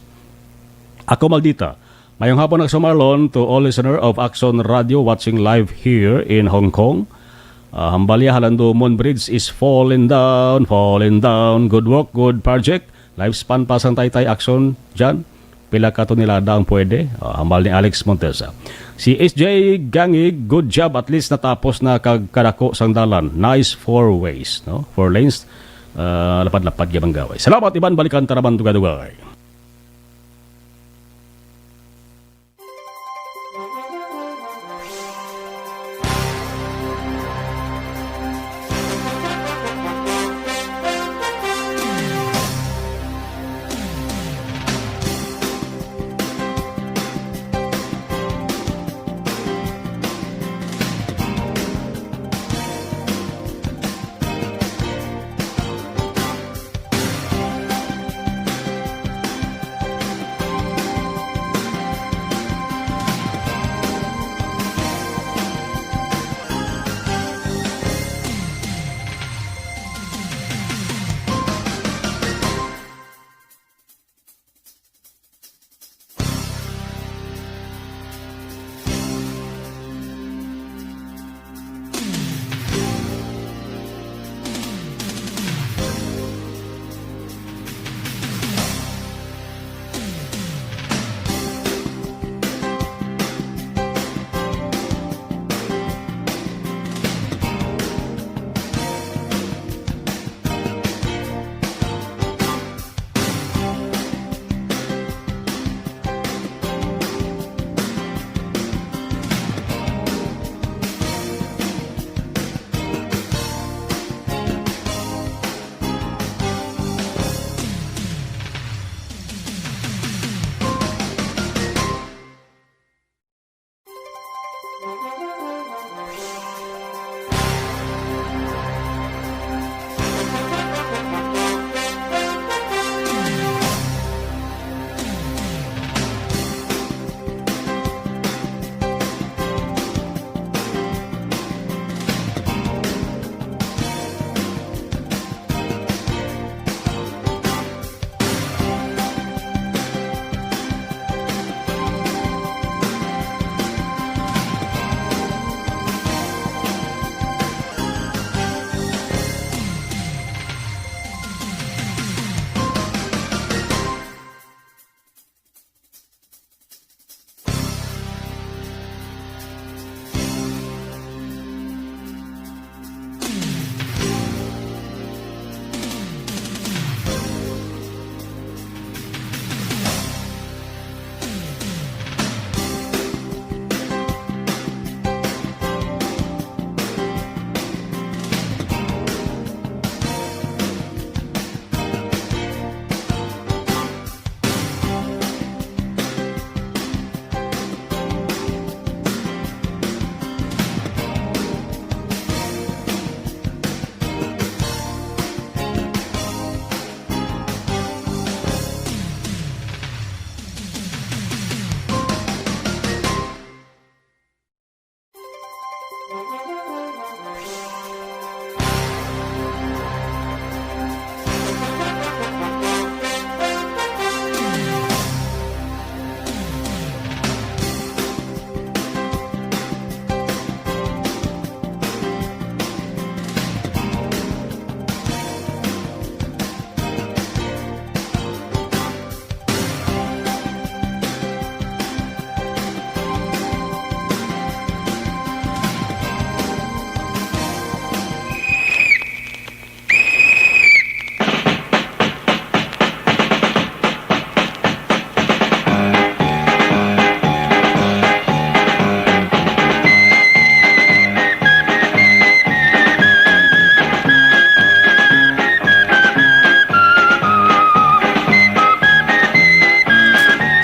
Ako, Maldita, Mayong hapon, Akson Marlon, to all listener of Akson Radio watching live here in Hong Kong. Ah, hambalya, Halandomon Bridge is falling down, falling down. Good work, good project. Lifespan pa sang Taytay Akson dyan. Pila ka tonelada ang pwede? Ah, hambal ni Alex Montesa. Si S J Gangig, good job. At least natapos na kag kadako sang dalan. Nice four ways, no? Four lanes. Ah, lapad-lapad gyud ang gaway. Salamat, Iban. Balikan ta naman dugay-dugay.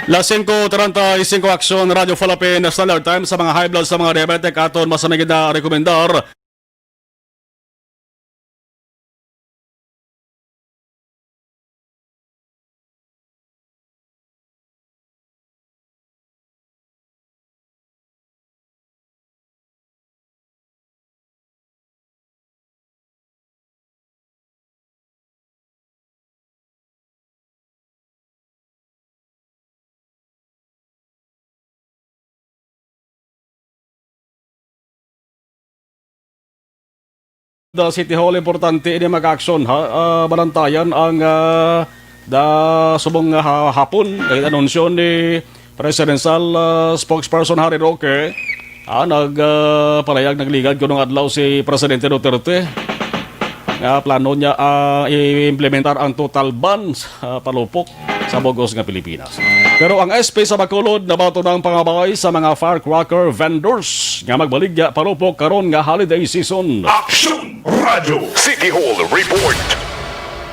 Las singko treinta y cinco, Aksyon, Radyo Falapin, Standard Time. Sa mga high blood, sa mga diabetic, aton masanigid na rekomendar. The City Hall, importante ini, mga kaaksyon, ha? Ah, balantayan ang, ah, da subong nga ha-, hapon, kay anunsyo ni Presidential, ah, Spokesperson Harry Roque, ah, nag, ah, palayag, nagligad kuno nga adlaw si Presidente Duterte nga plano niya, ah, i-implementar ang total ban sa palupok sa bug-os nga Pilipinas. Pero ang S P sa Bacolod nabaton ang pangabay sa mga firecracker vendors nga magbaligya palupok karon nga holiday season. Aksyon Radyo City Hall Report.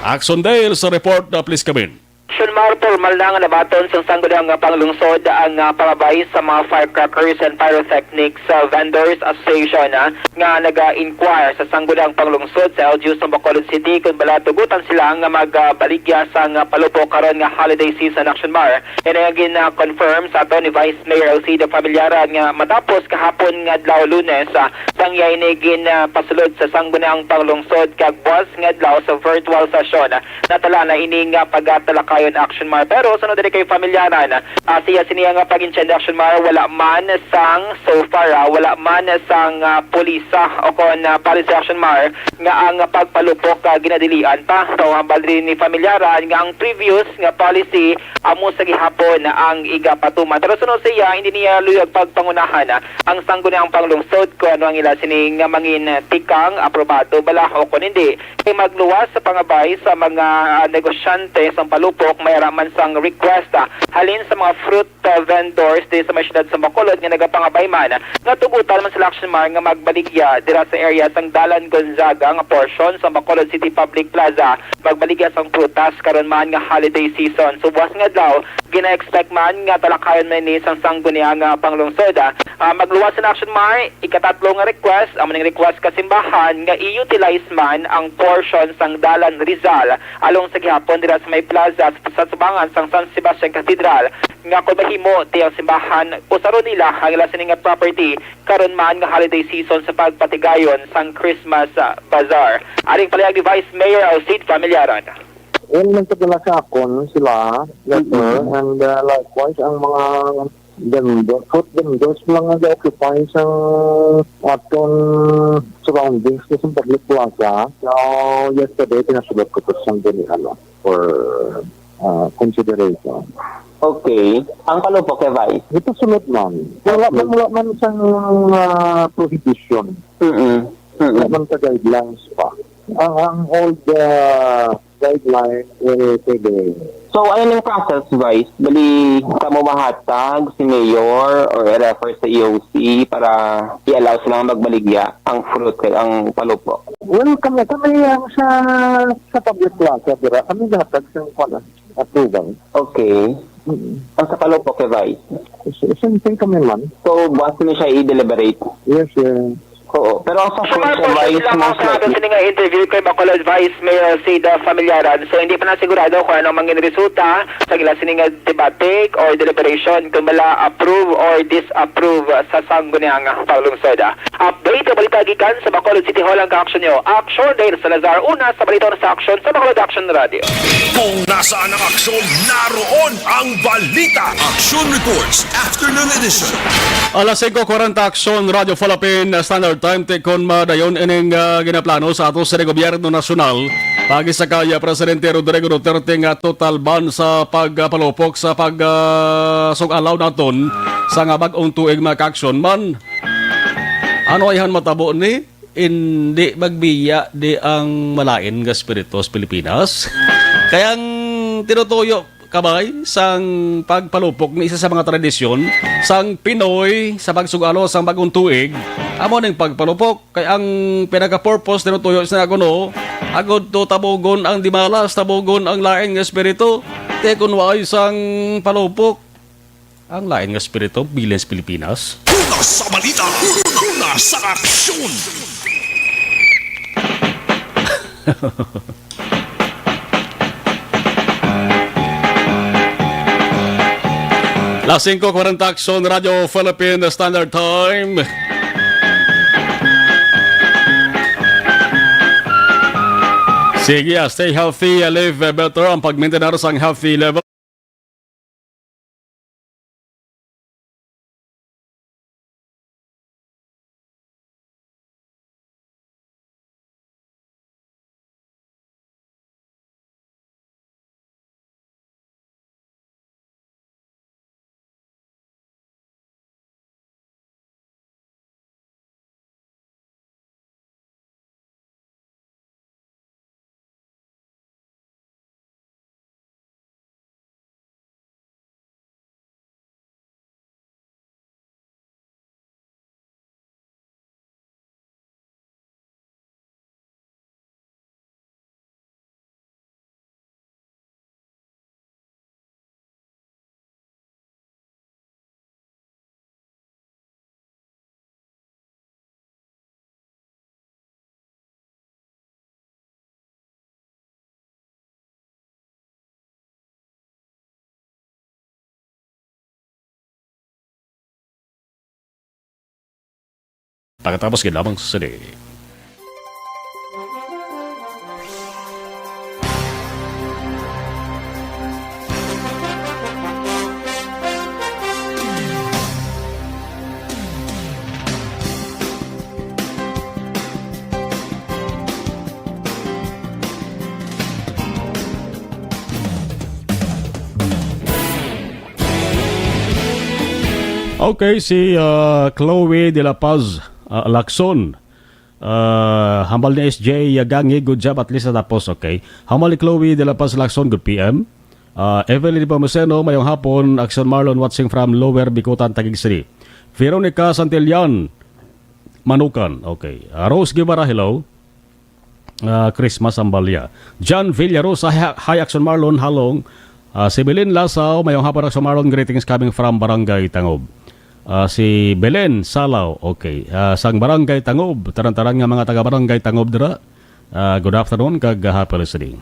Action Dale sa report, uh, please come in. Action Mar, formal na nga nabaton sang Sangguniang Panglungsod ang, ah, pangabay sa mga firecrackers and pyrotechnics, ah, vendors association, ah, nga naga-inquire sa Sangguniang Panglungsod sa L G U sa Bacolod City kung bala tugutan sila nga magbaligya sang palupok karon nga holiday season, Action Mar. Ini ang gin-confirm sa ato ni Vice Mayor Alcide Familiaran nga matapos kahapon nga adlaw, Lunes, ah, pangyay ni gin, ah, pasulod sa Sangguniang Panglungsod kag buwas nga adlaw sa virtual session. Natala na ini nga pagatalakayon, Action Mar. Pero sunod diri kay Familiaran, ah, siya siniya nga pag-intend, Action Mar, wala man sang, so far, ah, wala man sang, ah, pulisa o kon, ah, policy, Action Mar, nga ang pagpalupok, ah, ginadilian pa. Pero hambal rin ni Familiaran nga ang previous nga policy amo sa gihapon ang igapatuman. Pero sunod siya, hindi niya luyag pagpangunahan, ah, ang Sangguniang Panglungsod kung ano ang ila sini nga mangin tikang aprobado bala o kung hindi. Kay magluwas sa pangabay sa mga, ah, negosyante sa palupok, may ara man sang request, ah, halin sa mga fruit, ah, vendors di sa may siyudad sa Bacolod nga nagapangabay man nga tugutan man sila, Action Mar, nga magbaligya dira sa area sang Dalan Gonzaga nga portion sa Bacolod City Public Plaza, magbaligya sang prutas karon man nga holiday season. So, buwas nga adlaw, gina-expect man nga talakayon man ini sang Sangguniang, ah, Panglungsod, ah. Ah, magluwas na, Action Mar, ikatatlo nga request, amo ning request ka simbahan nga i-utilize man ang portion sang Dalan Rizal along sa gihapon dira sa may plaza sa, sa subangan sang San Sebastian Cathedral, nga kung mahimo, ti ang simbahan usaron nila ang ila sini nga property karon man nga holiday season sa pagpatigayon sang Christmas, ah, Bazaar. Aring palayag ni Vice Mayor Alcide Familiaran. Well, nagpadala sa akon sila, letter, Mm-hmm. and, uh, likewise, ang mga vendor, food vendors lang nga ga-occupy sa aton surroundings sa public plaza. So, yesterday, pinasulod ko to sa Sangguniang for, uh, consideration. Okay. Ang palupok kay Vice? Ito sunod man. Wala man, Okay. wala man sang, uh, prohibition. Mm-mm. Wala Mm-mm. man ka guidelines pa. Ang, ang old, uh, guideline will prevail. So, ano yung process, Vice? Bali, kamo mahatag si Mayor or i-refer sa E O C para i-allow sila nga magbaligya ang fruit kag ang palupok? Well, kami, kami ang sa, sa public plaza, dira, kami dapat sa, kuwan, approval. Okay. Mm. Ang sa palupok kay Vice? S-, same thing kami man. So, buwas na siya i-deliberate? Yes, sir. Oo. Pero ang sa Sa fruit mga kay portion Vice, nila, most sa ato likely. sini nga interview kay Bacolod Vice Mayor Alcide Familiaran, so hindi pa na sigurado kung ano mangin resulta sa ila sini nga debate or deliberation kung bala approve or disapprove sa Sangguniang Panglungsod. Update sa balita gikan sa Bacolod City Hall ang kaaksyon nyo. Action Dale Salazar, una sa balita, sa aksyon sa Bacolod Action Radio. Kung nasaan ang aksyon, naroon ang balita. Action Reports, Afternoon Edition. Alas singko kwarenta, Aksyon Radyo Falapin, Standard Time, tikon madayon ining, ah, ginaplano sa ato sa gobyerno nasyonal. Pagi sa kay, ah, Presidente Rodrigo Duterte nga total ban sa pagpalupok sa pag, ah, sug-alaw naton sa nga bag-ong tuig, mga kaaksyon man. Ano ayhan matabo ni? Indi magbiya di ang malain nga espiritu sa Pilipinas. Kaya ang tinutuyo, kabay, sang pagpalupok ni isa sa mga tradisyon sang Pinoy sa pagsugalo sang bagong tuig, amo ning pagpalupok. Kay ang pinaka-purpose tinutuyo sa kuno, agud to tabugon ang dimalas, tabugon ang lain nga espiritu. Te kun waay sang palupok, Ang lain nga espiritu bilin sa Pilipinas. Una sa balita, una sa aksyon. Las singko kwarenta, Aksyon Radio Philippine Standard Time. Sige, ah, stay healthy, ah, live, ah, better. Ang pag-maintain nato sang healthy level. Pagkatapos gid lamang sa sini. Okay, si, ah, Chloe de la Paz, ah, Lacson. Ah, hambal ni S J Yagangi, good job, at least natapos, okay. Hambal ni Chloe de la Paz Lacson, good P M. Ah, Evelyn Nepomuceno, mayong hapon, Aksyon Marlon, watching from Lower Bicutan, Taguig City. Veronica Santillan, Manukan, okay. Ah, Rose Guevara, hello. Ah, Christmas Ambalia. John Villarosa, hi, hi, Aksyon Marlon, halong. Ah, si Belen Lasaw, mayong hapon, Aksyon Marlon, greetings coming from Barangay Tangob. Ah, si Belen Salaw, okay. Ah, sang Barangay Tangob, tanan-tanan nga mga taga Barangay Tangob dira. Ah, good afternoon, kag, ah, happy listening.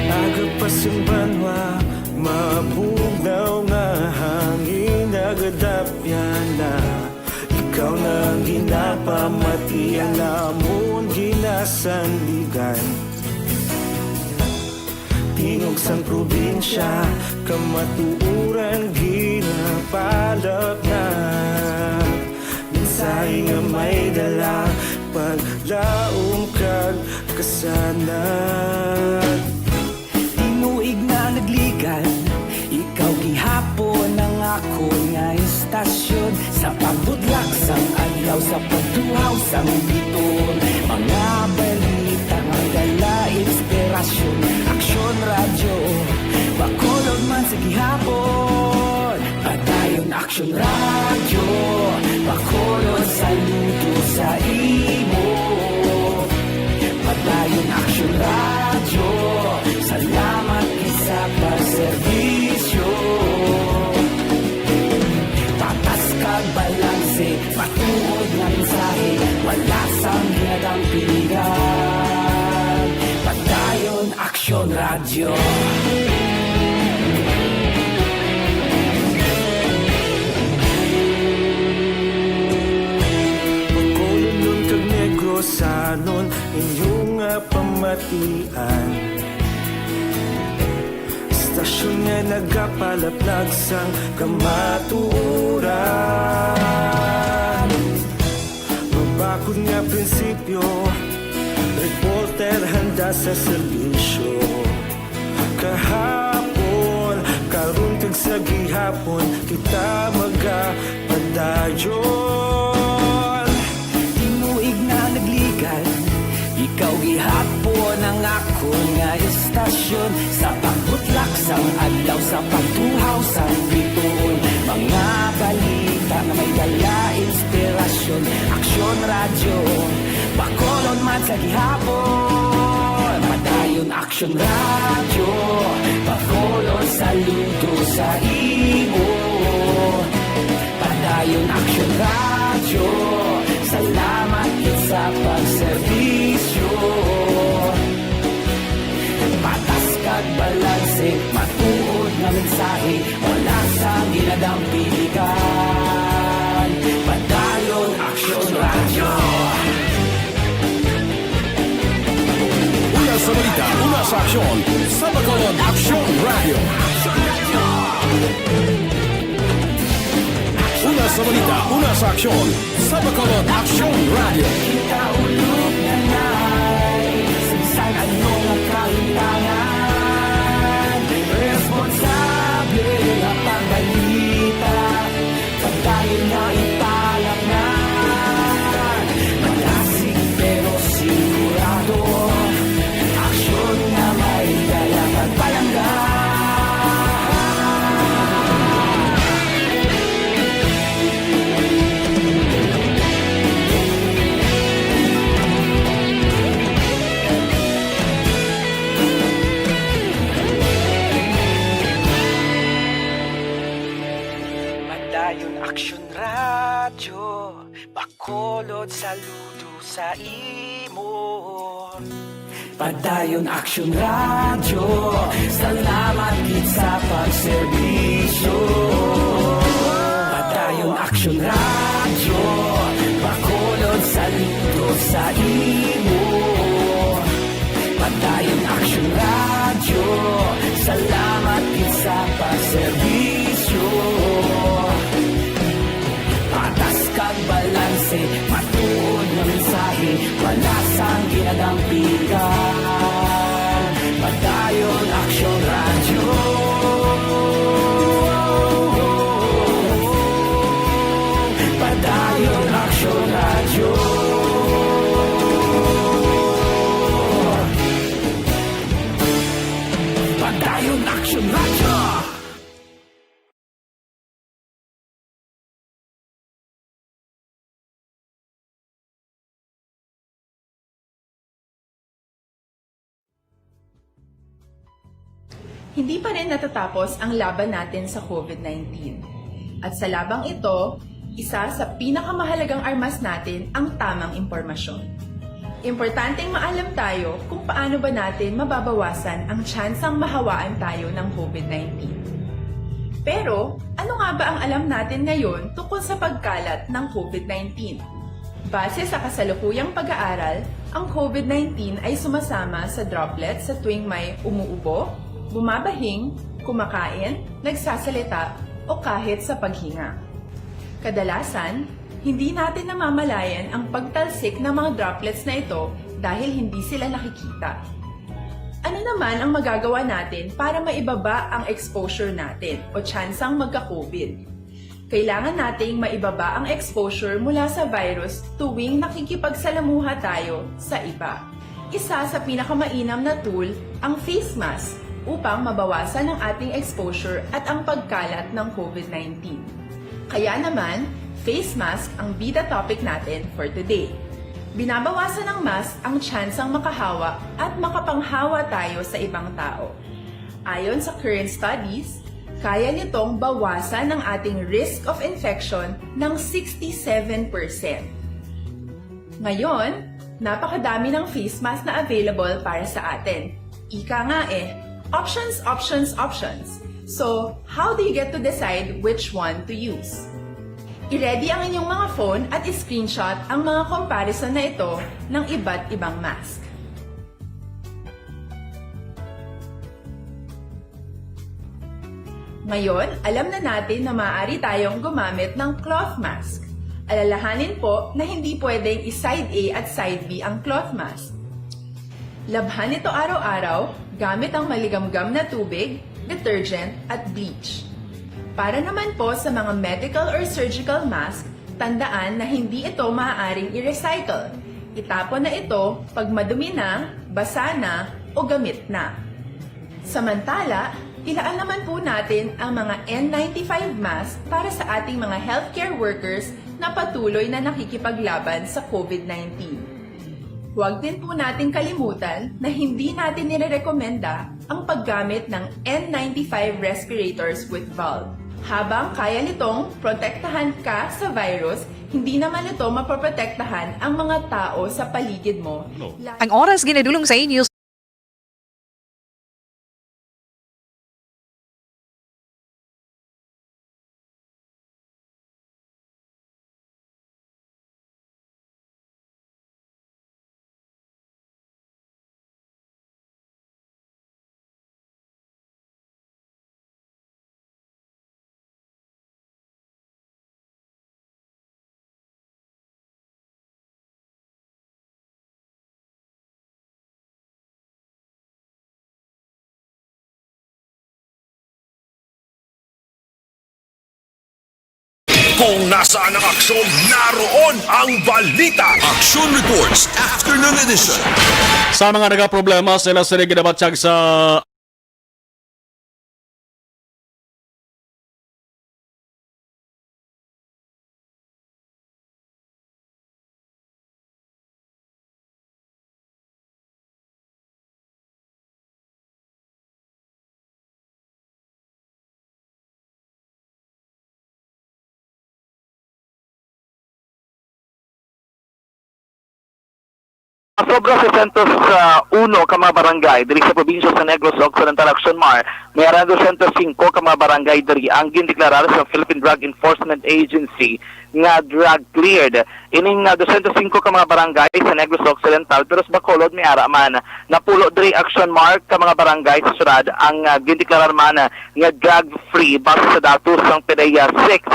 Aga pa sing banwa, mabugnaw nga hangin, nagadapyan na. Ikaw na ang ginapamati, ang amon ginasandigan. Tingog sang probinsya, kamatuoran ginapalapnat. Mensahe nga may dala, paglaom kag kasanag. Tinuig na nagligan, ikaw gihapon ang akon nga istasyon. Sa pagbudlak sang adlaw, sa pagtuhaw sang biton, mga balita nga dala inspirasyon. Aksyon Radyo, Bacolod man sa gihapon. Padayon Aksyon Radyo, Bacolod, saludo sa imo. Padayon Aksyon Radyo, salamat gid sa pagserbisyo. Patas kag balanse, matuod nga mensahe, wala sang ginadampingan. Padayon Aksyon Radyo. Bacolodnon kag Negrosanon, inyo nga pamatian. Istasyon nga nagapalaplag sang kamatuoran. Mabakod nga prinsipyo, reporter handa sa serbisyo. Kahapon, Karon kag sa gihapon kita magapadayon. Tinuig na nagligan, ikaw gihapon ang akon nga istasyon. Sa pagbutlak sang adlaw, sa pagtuhaw sang bituon, mga balita nga may dala inspirasyon. Aksyon Radyo, Bacolod man sa gihapon. Padayon Aksyon Radyo, Bacolod, saludo sa imo. Padayon Aksyon Radyo, salamat gid sa pagserbisyo. Patas kag balanse, matuod nga mensahe, wala sang ginadampigan. Padayon Aksyon Radyo. Una sa balita, una sa aksyon, sa Bacolod Aksyon Radyo. Una sa balita, una sa aksyon, sa Bacolod Aksyon Radyo. Kita ulog na na'y sa bisan ano nga kahitangan. Responsable nga pagbalita, padayon nga ipalapnan. Malasig pero sigurado, aksyon nga may dala kag palangga. Padayon Aksyon Radyo, Bacolod, saludo sa imo. Padayon Aksyon Radyo, salamat gid sa pagserbisyo. Padayon Aksyon Radyo, Bacolod, saludo sa imo. Padayon Aksyon Radyo, salamat gid sa pagserbisyo. Patas kag balanse, matuod nga mensahe, wala sang ginadampigan. Padayon Aksyon Radyo. Padayon Aksyon Radyo. Padayon Aksyon Radyo. Hindi pa rin natatapos ang laban natin sa COVID nineteen. At sa labang ito, isa sa pinakamahalagang armas natin ang tamang impormasyon. Importanteng maalam tayo kung paano ba natin mababawasan ang tsansang mahawaan tayo ng COVID nineteen. Pero, ano nga ba ang alam natin ngayon tungkol sa pagkalat ng COVID nineteen? Base sa kasalukuyang pag-aaral, ang COVID nineteen ay sumasama sa droplets sa tuwing may umuubo, bumabahing, kumakain, nagsasalita, o kahit sa paghinga. Kadalasan, hindi natin namamalayan ang pagtalsik ng mga droplets na ito dahil hindi sila nakikita. Ano naman ang magagawa natin para maibaba ang exposure natin o tsansang magka-COVID? Kailangan nating maibaba ang exposure mula sa virus tuwing nakikipagsalamuha tayo sa iba. Isa sa pinakamainam na tool ang face mask upang mabawasan ang ating exposure at ang pagkalat ng COVID nineteen. Kaya naman, face mask ang bida topic natin for today. Binabawasan ng mask ang tsansang makahawa at makapanghawa tayo sa ibang tao. Ayon sa current studies, kaya nitong bawasan ang ating risk of infection ng sixty-seven percent. Ngayon, napakadami ng face mask na available para sa atin. Ika nga eh, options, options, options. So, how do you get to decide which one to use? I-ready ang inyong mga phone at i-screenshot ang mga comparison na ito ng iba't ibang mask. Ngayon, alam na natin na maaari tayong gumamit ng cloth mask. Alalahanin po na hindi pwedeng i-side A at side B ang cloth mask. Labhan ito araw-araw gamit ang maligamgam na tubig detergent, at bleach. Para naman po sa mga medical or surgical mask, tandaan na hindi ito maaaring i-recycle. Itapon na ito pag madumi na, basa na, o gamit na. Samantala, ilaan naman po natin ang mga N ninety-five mask para sa ating mga healthcare workers na patuloy na nakikipaglaban sa COVID nineteen. Huwag din po natin kalimutan na hindi natin nirerekomenda ang paggamit ng N ninety-five respirators with valve. Habang kaya nitong protektahan ka sa virus, hindi naman ito mapoprotektahan ang mga tao sa paligid mo. Ang oras ginadulong sa inyo Kung nasaan ang aksyon, naroon ang balita. Action Reports, Afternoon Edition. Sa mga nagaproblema, sila sila ginabatyag sa Sobra sa sentros sa uno ka mga barangay diri sa probinsya sa Negros Occidental, Action Mar, may ara dosyentos singko ka mga barangay diri ang gindeklarar sa Philippine Drug Enforcement Agency nga drug cleared. Ining ah, dosyentos singko ka mga barangay sa Negros Occidental, pero sa Bacolod may ara man. Napulo diri, Action Mar, ka mga barangay sa syudad ang ah, gindeklarar man nga drug free base sa datos sang PDEA six.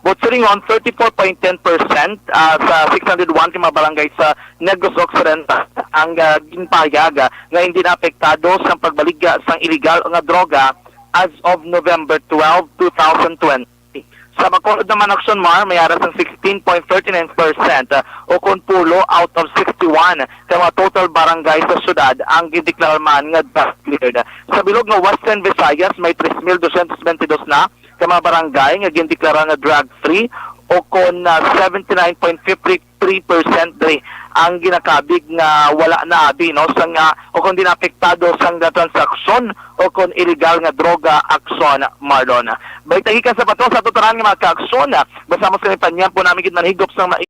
Buot silingon, thirty-four point ten percent ah, sa six hundred one ka mga barangay sa Negros Occidental ang ah, ginpahayag ah, nga hindi na apektado sang pagbaligya sang iligal nga droga as of November twelve, two thousand twenty. Sa Bacolod naman, Action Mar, may ara sang sixteen point thirty nine percent ah, o kon pulo out of sixty-one ka mga total barangay sa syudad ang gindeklarar man nga drug cleared. Sa bilog nga Western Visayas, may tres mil dosyentos bentidós na ka mga barangay nga gindeklara nga drug free o kon ah, seventy nine point fifty three percent diri ang ginakabig nga wala na abi, no, sang ah, o kon di na apektado sang ah, transaksyon o kon iligal nga droga, Action Marlon. Balita gikan sa patrol sa ato tanan nga mga kaaksyon. Basta mo sa panyan po namin gid manhigop sang ma-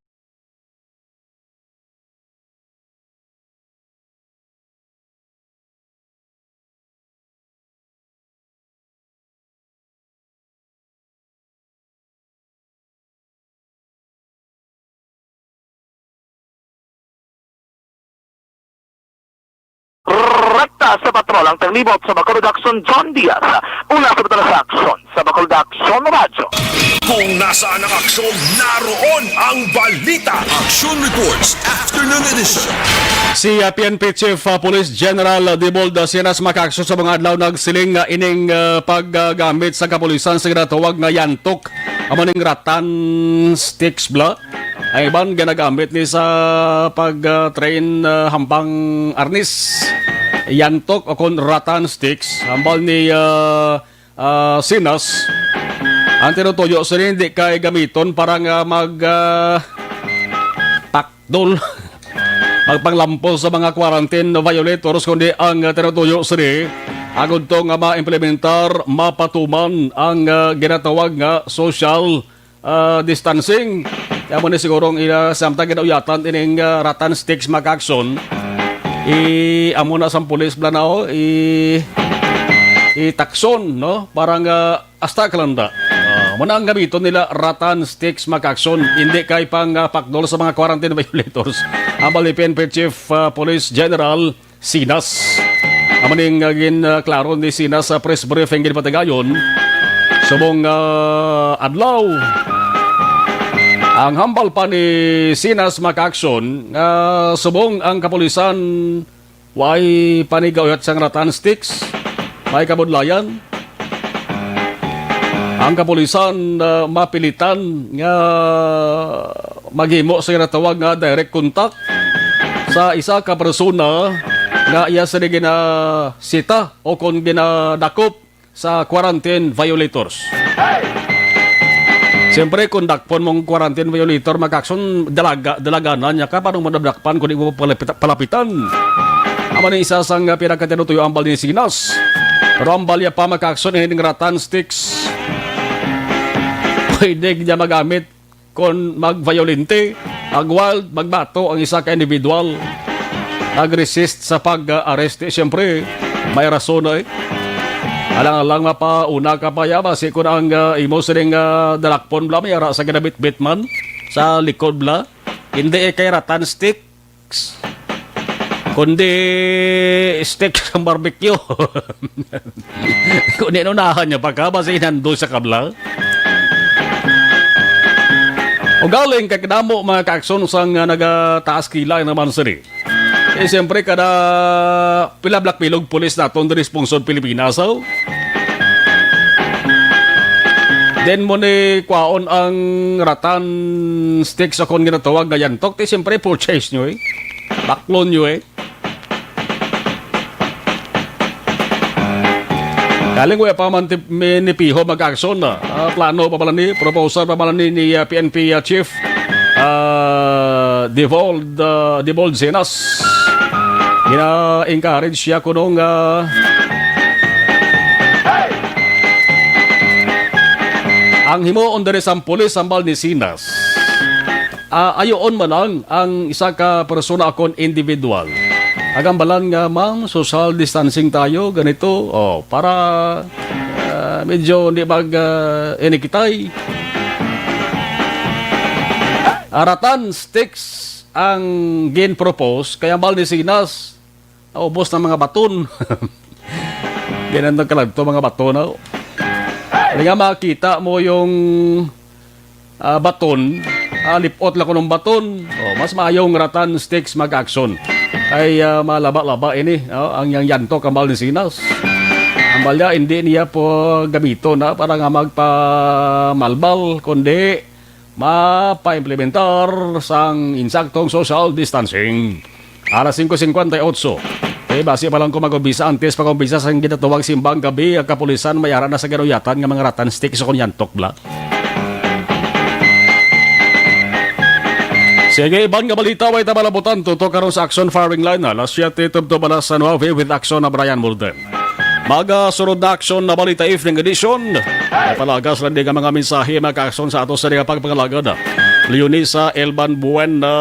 Rekta sa patrol ang taglibot sa Bacolod Action, John Diaz. Una sa Bacolod Action, sa Bacolod Action Radyo. Kung nasaan ang aksyon, naroon ang balita. Action Reports, Afternoon Edition. Si ah, P N P Chief ah, Police General Dibold ah, Sinas makaaksyon sa mga adlaw nagsiling nga ining ah, paggamit sa kapulisan sa ginatawag nga yantok amo ning rattan sticks bla. Ang iban ginagamit ni sa pag-train ah, hambang arnis. Yantok o kon rattan sticks hambal ni ah, ah, Sinas. Ang tinutuyo sini hindi kay gamiton para nga mag ah, pakdol magpanglampos sa mga quarantine violators, kundi ang ah, tinutuyo sini agud to nga maimplementar, mapatuman ang ah, ginatawag nga social ah, distancing. Kaya mo ni siguro ang ila samtang ginauyatan ining ah, rattan sticks makaaksyon. I amo na sang pulis bla nao i itakson, no, para nga hasta kalanda. Ah, muna ang gamiton nila rattan sticks makaaksyon, hindi kay pang ah, pakdol sa mga quarantine violators. Ang Balipian Chief ah, Police General Sinas. Amo ning ah, gin ah, klaro ni Sinas sa press briefing ginpatigayon subong ah, adlaw. Ang hambal pa ni Sinas makaaksyon nga subong ang kapulisan way panigauyat sang rattan sticks, may kabudlayan ang kapulisan, ah, mapilitan nga maghimo sa ginatawag nga direct contact sa isa ka persona nga iya sini ginasita o kon ginadakop sa quarantine violators. Siyempre, kung dakpon mong quarantine violator, mga kaakson, dalaga, dalaganan niya ka, paano mo nadakpan kung di mo palapita-, palapitan? Amo ni isa sang pinakatinutuyo ang Baldinsinas. Pero ang balya pa, mga kaakson, ining rattan sticks. Pwede niya magamit kon mag-violente, mag-wild, magbato ang isa ka individual. Nag-resist sa pag-arrest, eh, siyempre, may rason na, eh. Alang-alang mapauna ka pa ya, basi kon ang, ah, imo sining, ah, dalakpon bala, may ara sa ginabitbit man sa likod bala. Hindi, eh, kay rattan stick. Kundi stick sa barbecue. Kung inunahan niya pa ka, basi inando sa kabla. O galing kay kadamo mga kaakson sang, ah, nagataas kilay naman sini. Eh, siyempre, kada pila black pilog pulis naton diri sa pungsod Pilipinas, oh. Then mo ni kwaon ang rattan sticks akon ginatawag nga yantok, ti siyempre purchase nyo, eh. Baklon nyo, eh. Galing wala pa man tip-, mi-, ni Piho mag-action na. Ah, plano pa pala ni, proposal pa pala ni, ni, ah, P N P, ah, Chief, ah, Devold, ah, Devold Zenas. Gina-encourage siya kuno nga ang himuon diri sang pulis hambal ni Zenas. Ah, ayoon man lang ang isa ka persona akon individual. Agambalan nga, "Ma'am, social distancing tayo, ganito, oh, para, ah, medyo hindi mag, ah, inikitay." Aratan sticks ang gin-propose, kaya hambal ni Zenas, naubos na mga baton. Ganun ang kalagto, mga baton, oh. Kaya nga makita mo yung, ah, baton, ah, lipot lang ko ng baton. Oh, mas maayong rattan sticks mag-action. Ay, ah, malaba-laba ini, oh, ang yang yanto kambal ni Zenas. Ang balya, hindi niya po gamito na para nga magpamalbal, kundi mapaimplementar sang insaktong social distancing. Alas singko singkwenta y otso. Eh, basi pa lang ko mag-umpisa, antes pa ko umpisa sa ginatawag simbang gabi, ang kapulisan may ara na sa ginuyatan nga mga rattan stick sa kunyantok bla. Sige, iban nga balita, way tabalabutan, tutok karon sa action firing line, alas siyete tubtob alas nuebe with action na Brian Mulden. Magasunod na aksyon na balita evening edition. Palagas lang din ang mga mensahe, mga kaaksyon sa ato sa nga pagpangalagad. Leonisa Elban Buena,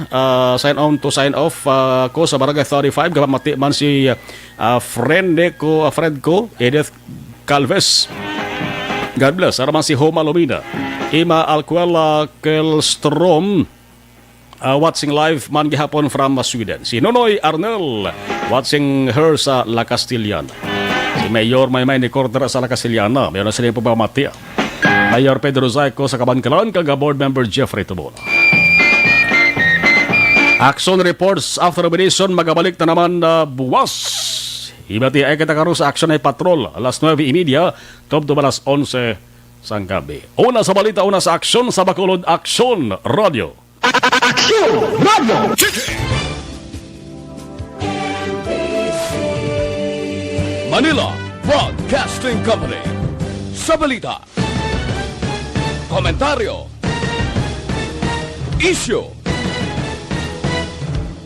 ah, sign on to sign off, ah, ko sa Barangay thirty-five. Kapamati man si, ah, friend ko, ah, friend ko, Edith Calves. God bless. Araman si Homa Lumina. Ima Alcuela Kelstrom. Ah, watching live man gihapon from, ah, Sweden. Si Nonoy Arnel, watching her sa La Castellana. Si Mayor Maymay ni Cordera sa La Castellana. Mayroon na sila yung pagpamati, ah. Mayor Pedro Zayco sa Kabankalan, kag, ah, Board Member Jeffrey Tubon. Action reports after nomination, magabalik na naman na buwas. Ibati ay kita karon sa action ay patrol, alas nuebe y media, tubtob alas onse sang gabi. Una sa balita, una sa aksyon sa Bacolod, Aksyon Radio. Aksyon Radio. Manila Broadcasting Company. Sa balita, komentaryo, isyu,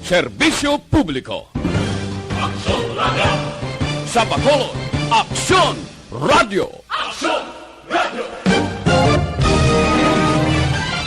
serbisyo publiko. Aksyon Radio. Sa Bacolod, Aksyon Radio. Aksyon